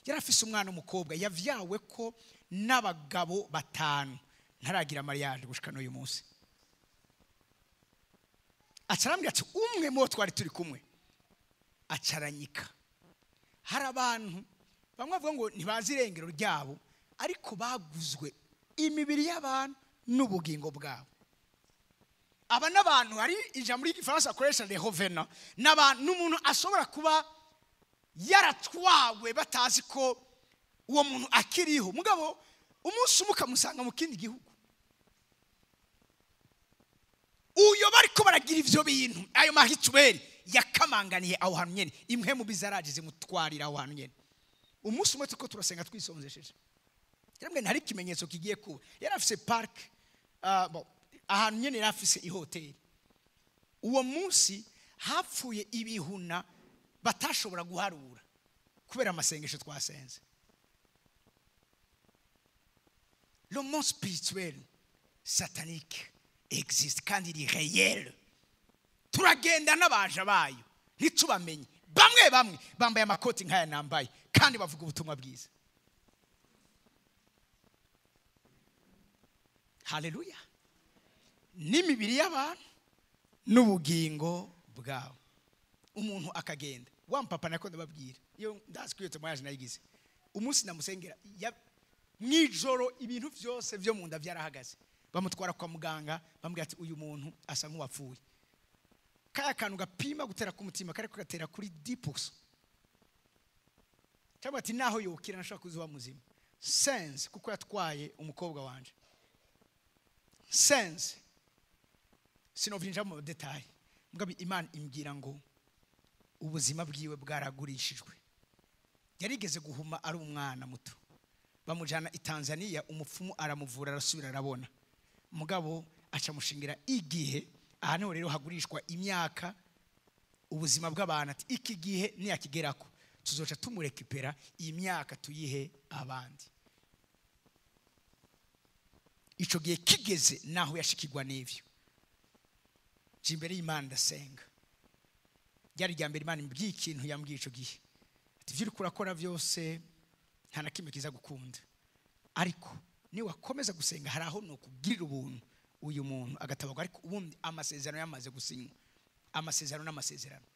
Yarafise umwana w'umukobwa yavyawe ko n'abagabo 5, ntaragira mariage gushika n'uyu munsi. Acarambwira ati umwe mu bo twari turi kumwe acaranyika. Hari abantu bamwe bavuga ngo ntibazi irengero ryabo, ariko baguzwe imibiri y'abantu n'ubugingo bwabo. Aba n'abantu, hari ijambo ry'igifaransa akoresha les revenants, n'abantu n'umuntu ashobora kuba yaratwawe batazi ko uwo muntu akiriho, mugabo umunsi umwe ukamusanga mu kindi gihugu. Uyo bariko baragira ivyo bintu, ayo mahituweri yakamanganiye aho hantu nyene, imwe mu bizaraje zimutwarira aho hantu nyene. Umunsi umwe tuko turasenga twisonzesheje, yarambwiye ntari ikimenyetso kigiye kuba. Yarafise park, bon, ahantu nyene yarafise ihoteli. Uwo munsi hapfuye ibihuna batashobora guharura kubera amasengesho twasenze. Le monde spirituel satanique existe kandi iri réel. Turagenda n'abaja bayo ntitubamenye. Bamwe bamwe bambaye amakoti nk'aya nambaye kandi bavuga ubutumwa bwiza. Haleluya. N'imibiri y'abantu n'ubugingo bwabo. Umuntu akagenda. Wa mpapa nako ndababwira, iyo ndazi ko iyo témoignage nayigize. Umunsi namusengera mwijoro ibintu vyose vyo mu nda vyarahagaze. Bamutwara kwa muganga, bamubwira ati uyu muntu asa nk'uwapfuye. Kaya kantu gapima gutera ku mutima kariko gatera kuri 10%. Cyangwa ati naho yokira nashaka kuzuba muzima. Sense kuko yatwaye umukobwa wanje. Sense sinovinja mu detail. Mugabe Imana imbwira ngo ubuzima bwiwe bwaragurishijwe. Yarigeze guhuma ari umwana muto. Bamujana i Tanzania, umupfumu aramuvura arasubira arabona. Mugabo aca mushingira igihe, aha niho rero hagurishwa imyaka ubuzima bw'abantu, ati iki gihe niyakigerako tuzoca tumurekipera iyi myaka tuyihe abandi. Ico gihe kigeze naho yashikirwa n'ivyo. Je imbere y'Imana ndasenga. Ryari rya mbere Imana imbwiye ikintu yambwiye ico gihe. Ati ivyo uriko urakora vyose nta na kimwe kiza gukunda. Ariko ni wakomeza gusenga hari aho nokugirira ubuntu uyu muntu agatabarwa, ariko ubundi amasezerano yamaze gusinywa. Amasezerano n'amasezerano.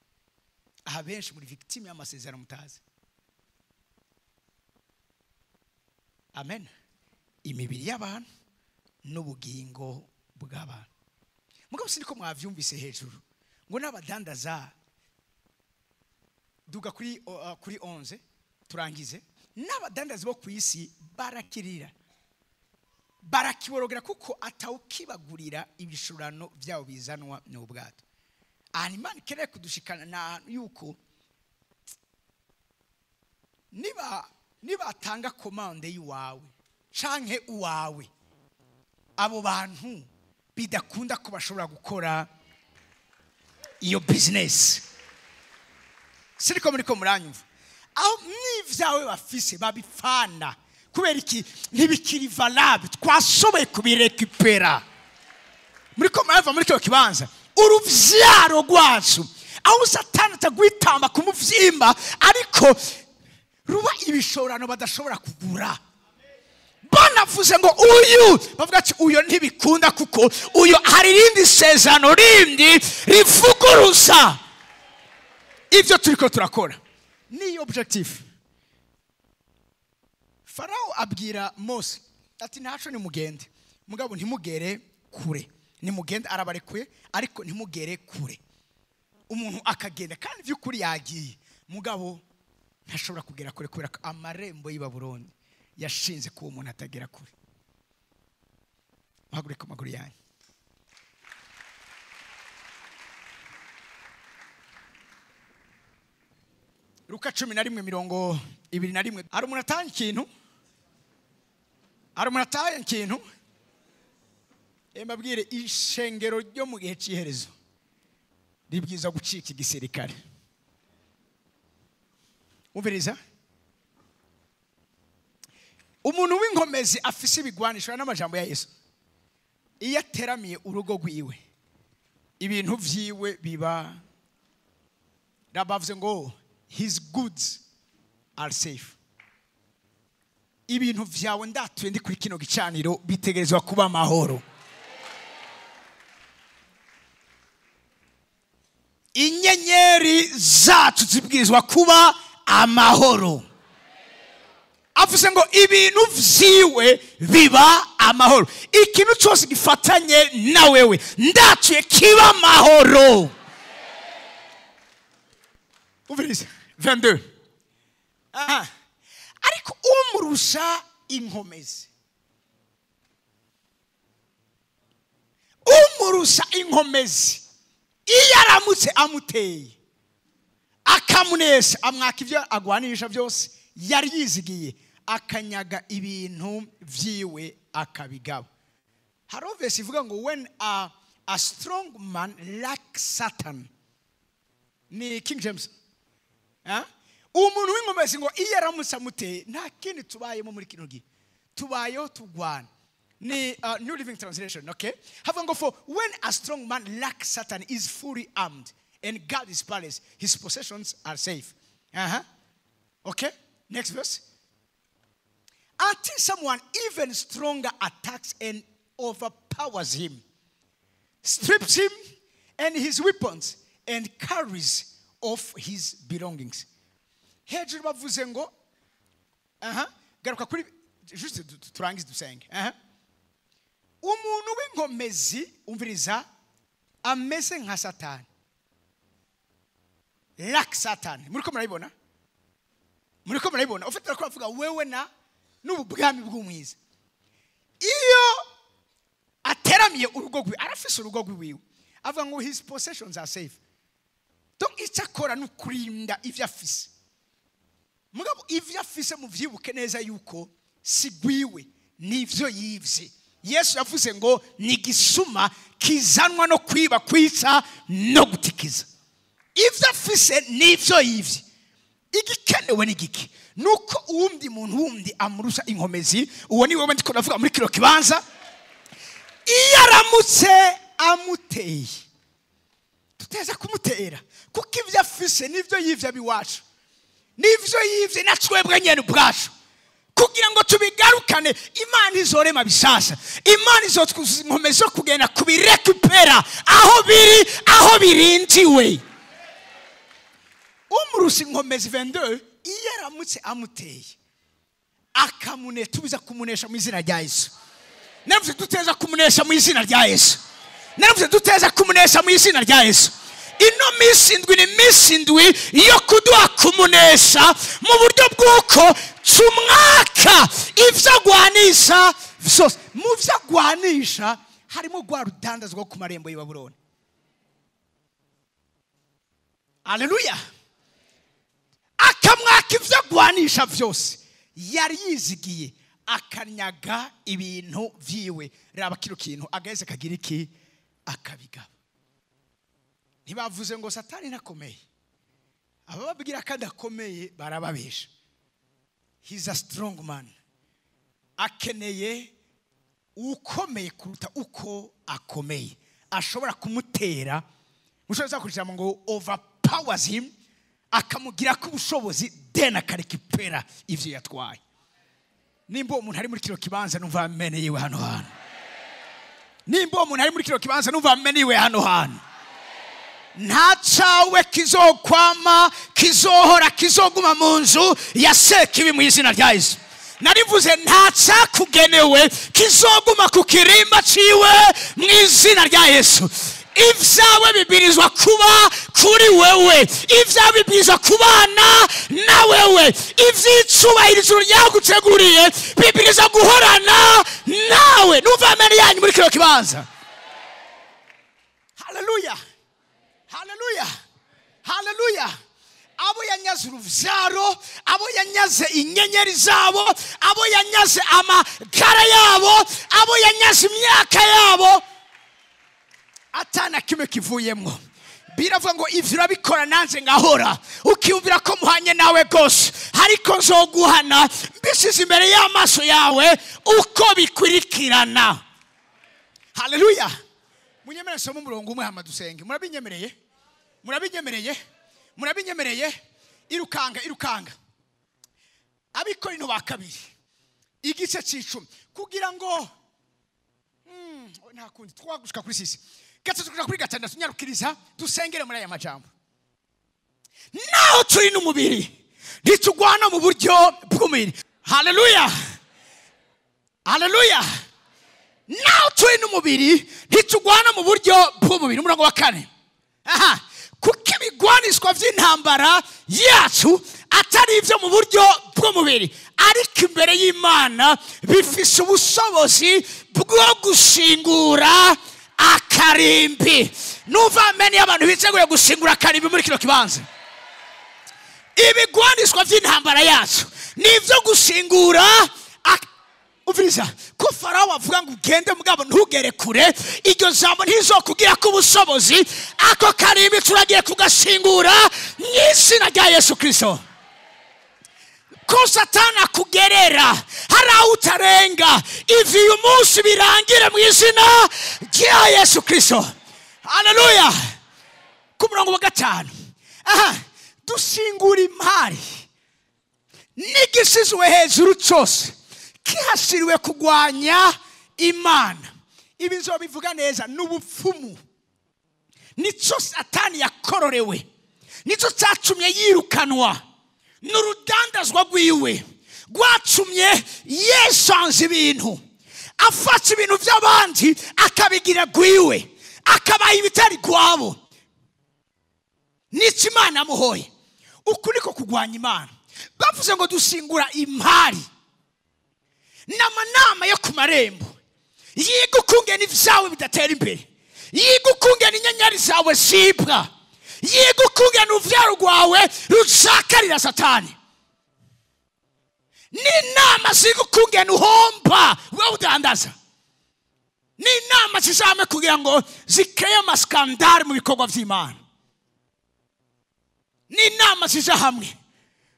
Aha benshi muri victime y'amasezerano mutazi. Amen. Imibiri y'abantu n'ubugingo bw'abantu. Mugabo siniko mwavyumvise hejuru ngo n'abadandaza duga kuri 11 turangize. N'abadandaza bo ku isi barakirira, barakiborogera kuko atawukibagurira ibishurano byabo bizanwa n'ubwato. Imana ikeneye kudushikana na yuko niba atanga komande y'uwawe canke uwawe, abo bantu bidakunda ko bashobora gukora iyo business. Siriko muriko muranyumva? Aho n'ivyawe bafise babifana kubera iki? Ntibikiri valable, twashoboye kubirekipera. Muriko murava muri cyo kibanza uruvyaro rwacu aho Satani atagwitamba kumuvyimba, ariko ruba ibishorano badashobora kugura. Banavuze ngo uyu, bavuga ati uyo ntibikunda kuko uyo hari irindi sezerano rindi rivuguruza ivyo turiko turakora. Ni objectif. Farao abwira Mose ati ntaco nimugende, mugabo ntimugere kure. Nimugende, arabarekuye ariko ntimugere kure. Umuntu akagenda kandi vy'ukuri yagiye, mugabo ntashobora kugera kure kubera ko amarembo y'i Babuloni yashinze ko umuntu atagera kure. Muhaguruke ku maguru yanyu. Luka 11:21. Hari umuntu atanga ikintu? Hari umuntu atanga ikintu? Mbabwire, ishengero ryo mu gihe cy'iherezo ribwiza gucika igisirikare. Umviriza, umuntu w'inkomezi afise ibigwanisho n'amajambo ya Yesu, iyo ateramiye urugo rwiwe ibintu vyiwe biba, rabavuze ngo his goods are safe. Ibintu vyawe ndatuye ndi kuri kino gicaniro bitegerezwa kuba amahoro. Inyenyeri zacu zibwirizwa kuba amahoro. Avuze ngo ibintu vyiwe biba amahoro. Ikintu cyose gifatanye na wewe ndatuye kiba amahoro. Umviriza 22. Ariko umurusha inkomezi, umurusha inkomezi iyo aramutse amuteye akamunesa, amwaka ibyo agwanisha byose yari yizigiye, akanyaga ibintu vyiwe akabigaba. Hari verse ivuga ngo when a strong man like Satan, ni King James. Umuntu w'inkomezi ngo iyo aramutse amuteye, nta kindi tubayemo muri kino gihe, tubayeho tugwana. Ni New Living Translation, okay? Havuga ngo for when a strong man like Satan is fully armed and guard his palace, his possessions are safe. Okay? Next verse. Until someone even stronger attacks and overpowers him, strips him and his weapons, and carries off his belongings. Hejuru bavuze ngo, garuka kuri juste turangize dusenge. Umuntu w'inkomezi, umviriza, ameze nka Satani. Like Satan. Muriko murabibona? Muriko murabibona? Ufite ko avuga wewe na n'ubu bwami bw'umwiza. Iyo ateramiye urugo rwiwe, arafise urugo rwiwe, avuga ngo his possessions are safe. Donc icyakora ni ukurinda ivyo afise. Mugabo ivyo afise muvyibuke neza yuko sigwiwe nivyo yivye. Yesu yavuze ngo ni gisuma kizanwa no kwiba, kwica no gutikiza. Ivyo afise nivyo yivye. Igikenewe ni giki? Nuko uwundi muntu wundi amurusha inkomezi, uwo ni wewe ndiko ndavuga muri kino kibanza. Iyo aramutse amuteye, tuteza kumutera kuko ivyo afise nivyo yivye abiwacu, nivyo yivye na twebwe nyene ubwacu, kugira ngo tubigarukane. Imana izorema bishasha, Imana izotwuzuza inkomezi zo kugenda kubirekupera aho biri, aho birindiwe. Amurusha inkomezi 22. Iyo aramutse amuteye akamune, tubiza kumunesha mu izina rya Yesu. Naravuze duteza kumunesha mu izina rya Yesu. Naravuze duteza kumunesha mu izina rya Yesu. Ino minsi indwi ni minsi indwi yo kuduha kumunesha mu buryo bw'uko tumwaka ivyo agwanisha vyose. Mu vyo agwanisha harimo rwa rudandazwa ku marembo y'i Babuloni. Haleluya. Akamwaka ivyo agwanisha vyose yari yizigiye, akanyaga ibintu vyiwe. Raba kino kintu agaheze kagira iki, akabigaba. Ntibavuze ngo Satani ntakomeye, abababwira ko adakomeye barababesha. He's a strong man. Akeneye ukomeye kuruta uko akomeye, ashobora kumutera. Mushobora kugira ngo overpowers him, akamugira ko ubushobozi, then akarekipera ivyo yatwaye. Nimba umuntu ari muri kino kibanza numva amene yiwe hano hantu. Nimba umuntu ari muri kino kibanza numva amene yiwe hano hantu. Nta cawe kizokwama, kizohora, kizoguma mu nzu ya Sekibi mu izina rya Yesu. Narivuze nta cakugenewe kizoguma ku kirimba ciwe mu izina rya Yesu. Ivyawe bibirizwa kuba kuri wewe, ivyawe bibirizwa kubana na wewe, ivyicubahirizo ryaguteguriye bibirizwa guhorana nawe. Numva amene yanyu muri kino kibanza. Haleluya, haleluya, haleluya. Abo yanyaze uruvyaro, abo yanyaze inyenyeri zabo, abo yanyaze amagara yabo, abo yanyaze imyaka yabo, atana kimwe kivuyemwo. Biravuga ngo ivyo urabikora nanje ngahora, ukiyumvira ko muhanye nawe gose, ariko nzoguhana mbisize imbere y'amaso yawe uko bikurikirana. Haleluya. Munyemerere nsome umurongo umwe hama dusenge. Murabinyemereye? Murabinyemereye? Murabinyemereye? Irukanga, irukanga. Abakorinto ba kabiri igice c'icumi, kugira ngo nta kundi twagushika kuri sisi gatatu kuja kuri gatandatu. Nyarukiriza dusengere muri aya majambo. Naho turi n'umubiri ntitugwana mu buryo bw'umubiri. Haleluya, haleluya. Naho turi n'umubiri ntitugwana mu buryo bw'umubiri. Umurongo wa 4. Aha, kuko ibigwaniswa vy'intambara yacu atari ivyo mu buryo bw'umubiri, ariko imbere y'Imana bifise ubushobozi bwo gushingura akarimbi. Numva amene y'abantu biteguye gushingura akarimbi muri kino kibanza. Ibigwaniswa vy'intambara yacu ni ivyo gushingura. Umviriza ko Farawo avuga ngo ugende mugabo ntugere kure, iryo jambo ntizokugira ko ubushobozi. Ako karimbi turagiye kugashingura mu izina rya Yesu Kristo. Ko Satani akugerera hari aho utarenga, ivi uyu munsi birangire mu izina rya Yesu Kristo. Haleluya. Ku murongo wa 5. Aha, dushingura impari n'igisizwe hejuru cyose kihasiriwe kugwanya Imana. Ibi nzobivuga neza, n'ubupfumu nico Satani yakororewe, nico cyatumye yirukanwa, n'urudandazwa rwiwe rwatumye yeshanza ibintu, afata ibintu by'abandi akabigira rwiwe, akabaha ibitari kwabo. Nico Imana amuhoye. Uku niko kugwanya Imana. Bavuze ngo dusingura impari n'amanama yo ku marembo, yiga ukungena ivyawe bidatera imbere, yiga ukungena inyenyeri zawe zibwa, yiga ukungena uruvyaro rwawe ruzakarira Satani, n'inama ziga ukungena uhomba wewe udandaza, n'inama zizame kugira ngo zikeye amaskandari mu bikorwa vy'Imana, n'inama zija hamwe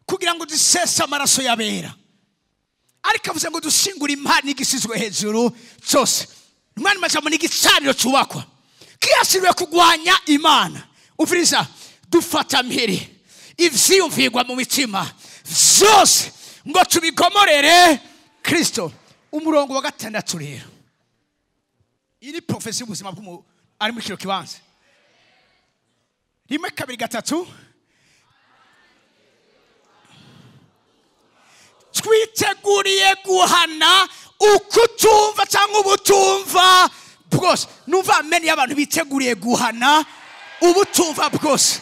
kugira ngo zisese amaraso y'abera. Ariko avuze ngo dushingure impari n'igisizwe hejuru cyose. Imana majambo n'igicaniro cyubakwa kiyasiriwe kugwanya Imana. Umviriza, dufata mpiri ivyiyumvirwa mu mitima vyose ngo tubigomorere Kristo. Umurongo wa 6 rero, iri profesi y'ubuzima bw'umuntu ari muri kino kibanza. 1 2 3. Twiteguriye guhana ukutumva cyangwa ubutumva bwose. Numva amen y'abantu biteguriye guhana ubutumva bwose.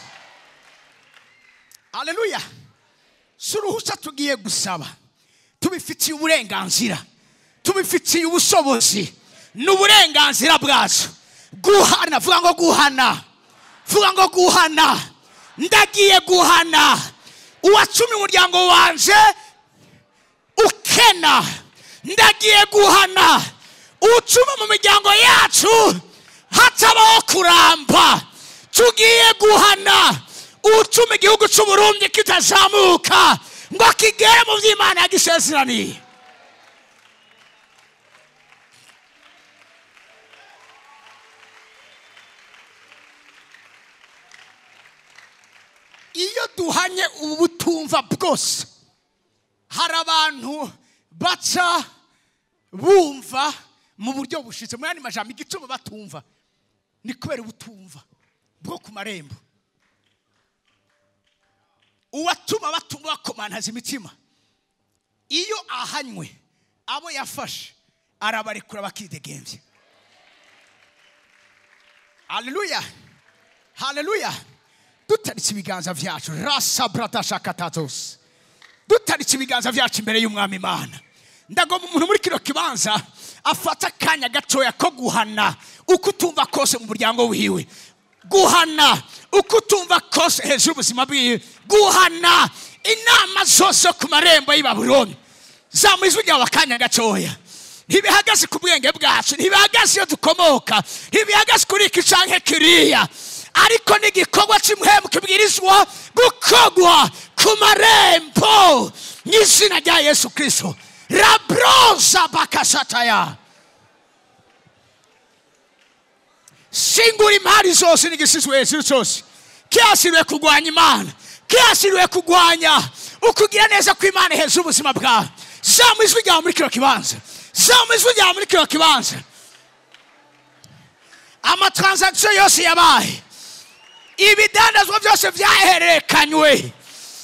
Haleluya. Si uruhushya tugiye gusaba, tubifitiye uburenganzira, tubifitiye ubushobozi, ni uburenganzira bwacu guhana. Vuga ngo guhana, vuga ngo guhana. Ndagiye guhana uwacumi umuryango wanje ukena. Ndagiye guhana ucuma mu miryango yacu hatabaho kuramba. Tugiye guhana ucuma igihugu cy'Uburundi kitazamuka ngo kigere mu by'Imana yagisezeraniye. Iyo duhanye ubu butumva bwose, hari abantu baca bumva mu buryo bushitse. Mu yandi majambo, igituma batumva ni kubera ubutumva bwo ku marembo. Uwatuma batumva bakomantaza imitima, iyo ahanywe abo yafashe arabarekura bakidegembya. Haleluya, haleluya. Dutaritse ibiganza vyacu, rasa bratashakatatos. Dutaritse ibiganza vyacu imbere y'Umwami Imana. Ndagomba umuntu muri kino kibanza afata akanya gatoya ko guhana ukutumva kose mu muryango wiwe, guhana ukutumva kose hejuru y'ubuzima bwiwe, guhana inama zose ku marembo y'i Babuloni. Zamu ijwi ryawe akanya gatoya. Ntibihagaze ku bwenge bwacu, ntibihagaze iyo dukomoka, ntibihagaze kuri iki canke kiriya, ariko n'igikorwa cy'umuhemu kibwirizwa gukogwa ku marembo mw'izina rya Yesu Kristo. Rabroza bakasataya. Singura imari zose n'igisizwe hejuru cyose kyasiriwe kurwanya Imana, kyasiriwe kurwanya ukugira neza kw'Imana hejuru y'ubuzima bwawe. Zamu ijwi ryawe muri kino kibanza, zamu ijwi ryawe muri kino kibanza. Amatransaction yose yabaye, ibidandazwa byose byahererekanywe,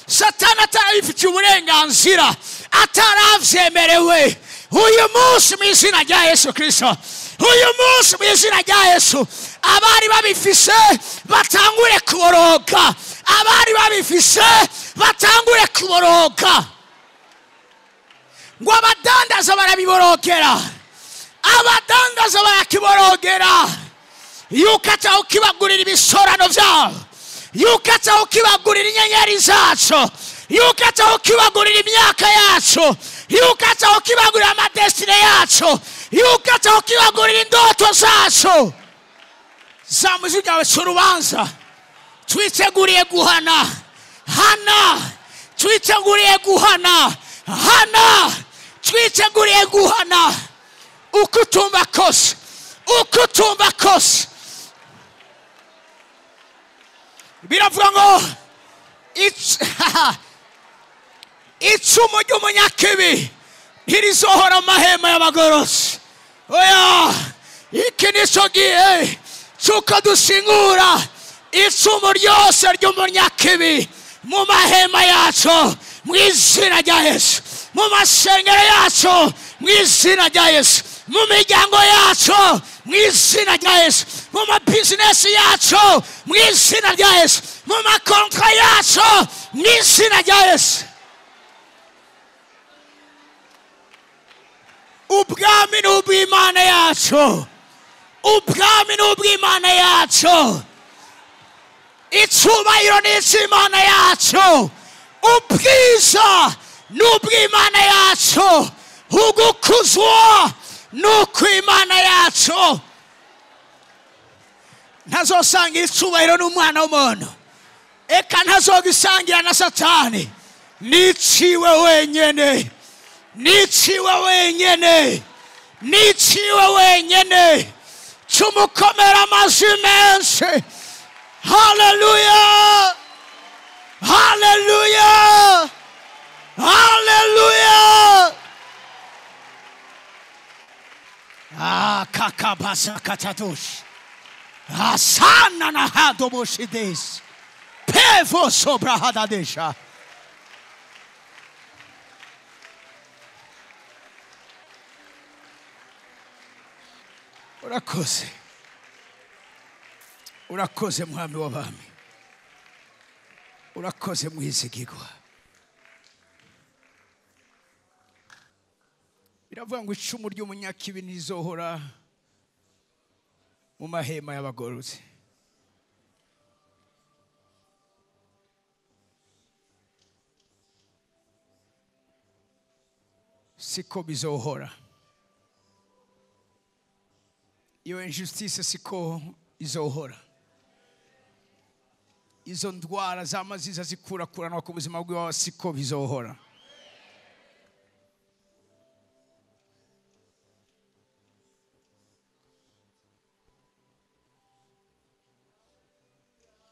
Satani atarabifitiye uburenganzira, ataravyemerewe. Uyu munsi mu izina rya Yesu Kristo, uyu munsi mu izina rya Yesu, abari babifise batangure kuboroga, abari babifise batangure kuboroga. Ngo abadandaza barabiborogera, abadandaza barakiborogera. Yuko atawukibagurira ibisorano vyabo, yuko atawukibagurira inyenyeri zacu, yuko atawukibagurira imyaka yacu, yuko atawukibagurira amadestine yacu, yuko atawukibagurira indoto zacu. Zamu ijwi ryawe c'urubanza. Twiteguriye guhana, hana. Twiteguriye guhana, hana. Twiteguriye guhana ukutumva kose, ukutumva kose. Biravuga ngo icumu ry'umunyakibi ntirizohora amahema y'abagorosi. Oya, iki nico gihe cy'uko dusingura icumu ryose ry'umunyakibi mu mahema yacu mu izina rya Yesu, mu masengero yacu mu izina rya Yesu, mu miryango yacu mu izina rya Yesu, mu mabizinesi yacu mu izina rya Yesu, mu makontra yacu mu izina rya Yesu. Ubwami ni ubw'Imana yacu, ubwami ni ubw'Imana yacu, icubahiro ni icy'Imana yacu, ubwiza ni ubw'Imana yacu, ugukuzwa ni ukw'Imana yacu. Ntazosangira icubahiro n'umwana w'umuntu, eka ntazogisangira na Satani. Niciwe wenyene, niciwe wenyene, niciwe wenyene. Tumukomera amashyi menshi. Haleluya, haleluya, haleluya. Ah, kakabasa katatush asana na hadomoshides pevo sobra hadadesha. Urakoze, urakoze mwami w'abami, urakoze mwizigirwa. Biravuga ngo icumu ry'umunyakibi ntizohora mu mahema y'abagororotsi. Siko bizohora. Iyo injustice siko izohora. Izo ndwara z'amaziza zikurakuranwa ku buzima bwawe siko bizohora.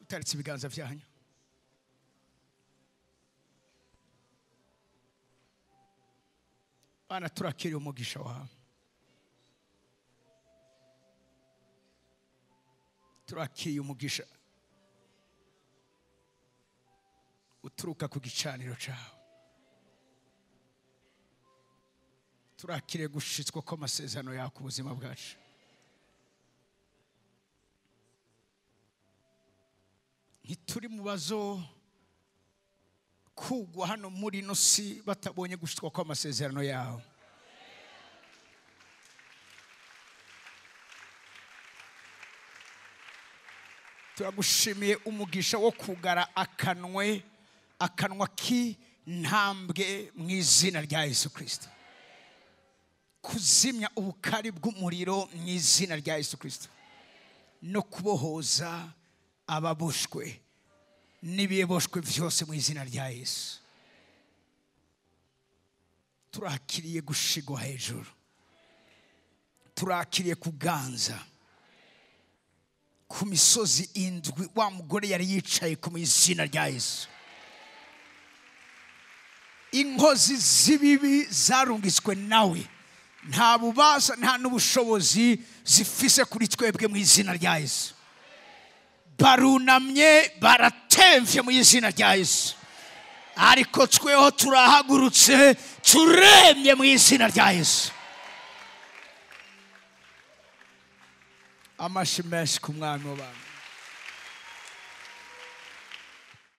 Utaritse ibiganza byanyu. Bana, turakiriye umugisha wawe, turakiriye umugisha uturuka ku gicaniro cyawe, turakiriye gushitswa kw'amasezerano yawe ku buzima bwacu. Ntituri mu bazo kugwa hano muri ino si batabonye gushitswa kw'amasezerano yawe. Turagushimiye umugisha wo kugara akanwa k'intambwe mu izina rya Yesu Kristo, kuzimya ubukari bw'umuriro mu izina rya Yesu Kristo, no kubohoza ababoshwe n'ibiboshwe byose mu izina rya Yesu. Turakiriye gushigwa hejuru, turakiriye kuganza ku misozi indwi wa mugore yari yicaye ku izina rya Yesu. Inkozi z'ibibi zarungitswe nawe nta bubasha nta n'ubushobozi zifise kuri twebwe mu izina rya Yesu. Barunamye baratemvye mu izina rya Yesu, ariko tweho turahagurutse turemye mu izina rya Yesu. Amashi menshi ku mwami w'abantu.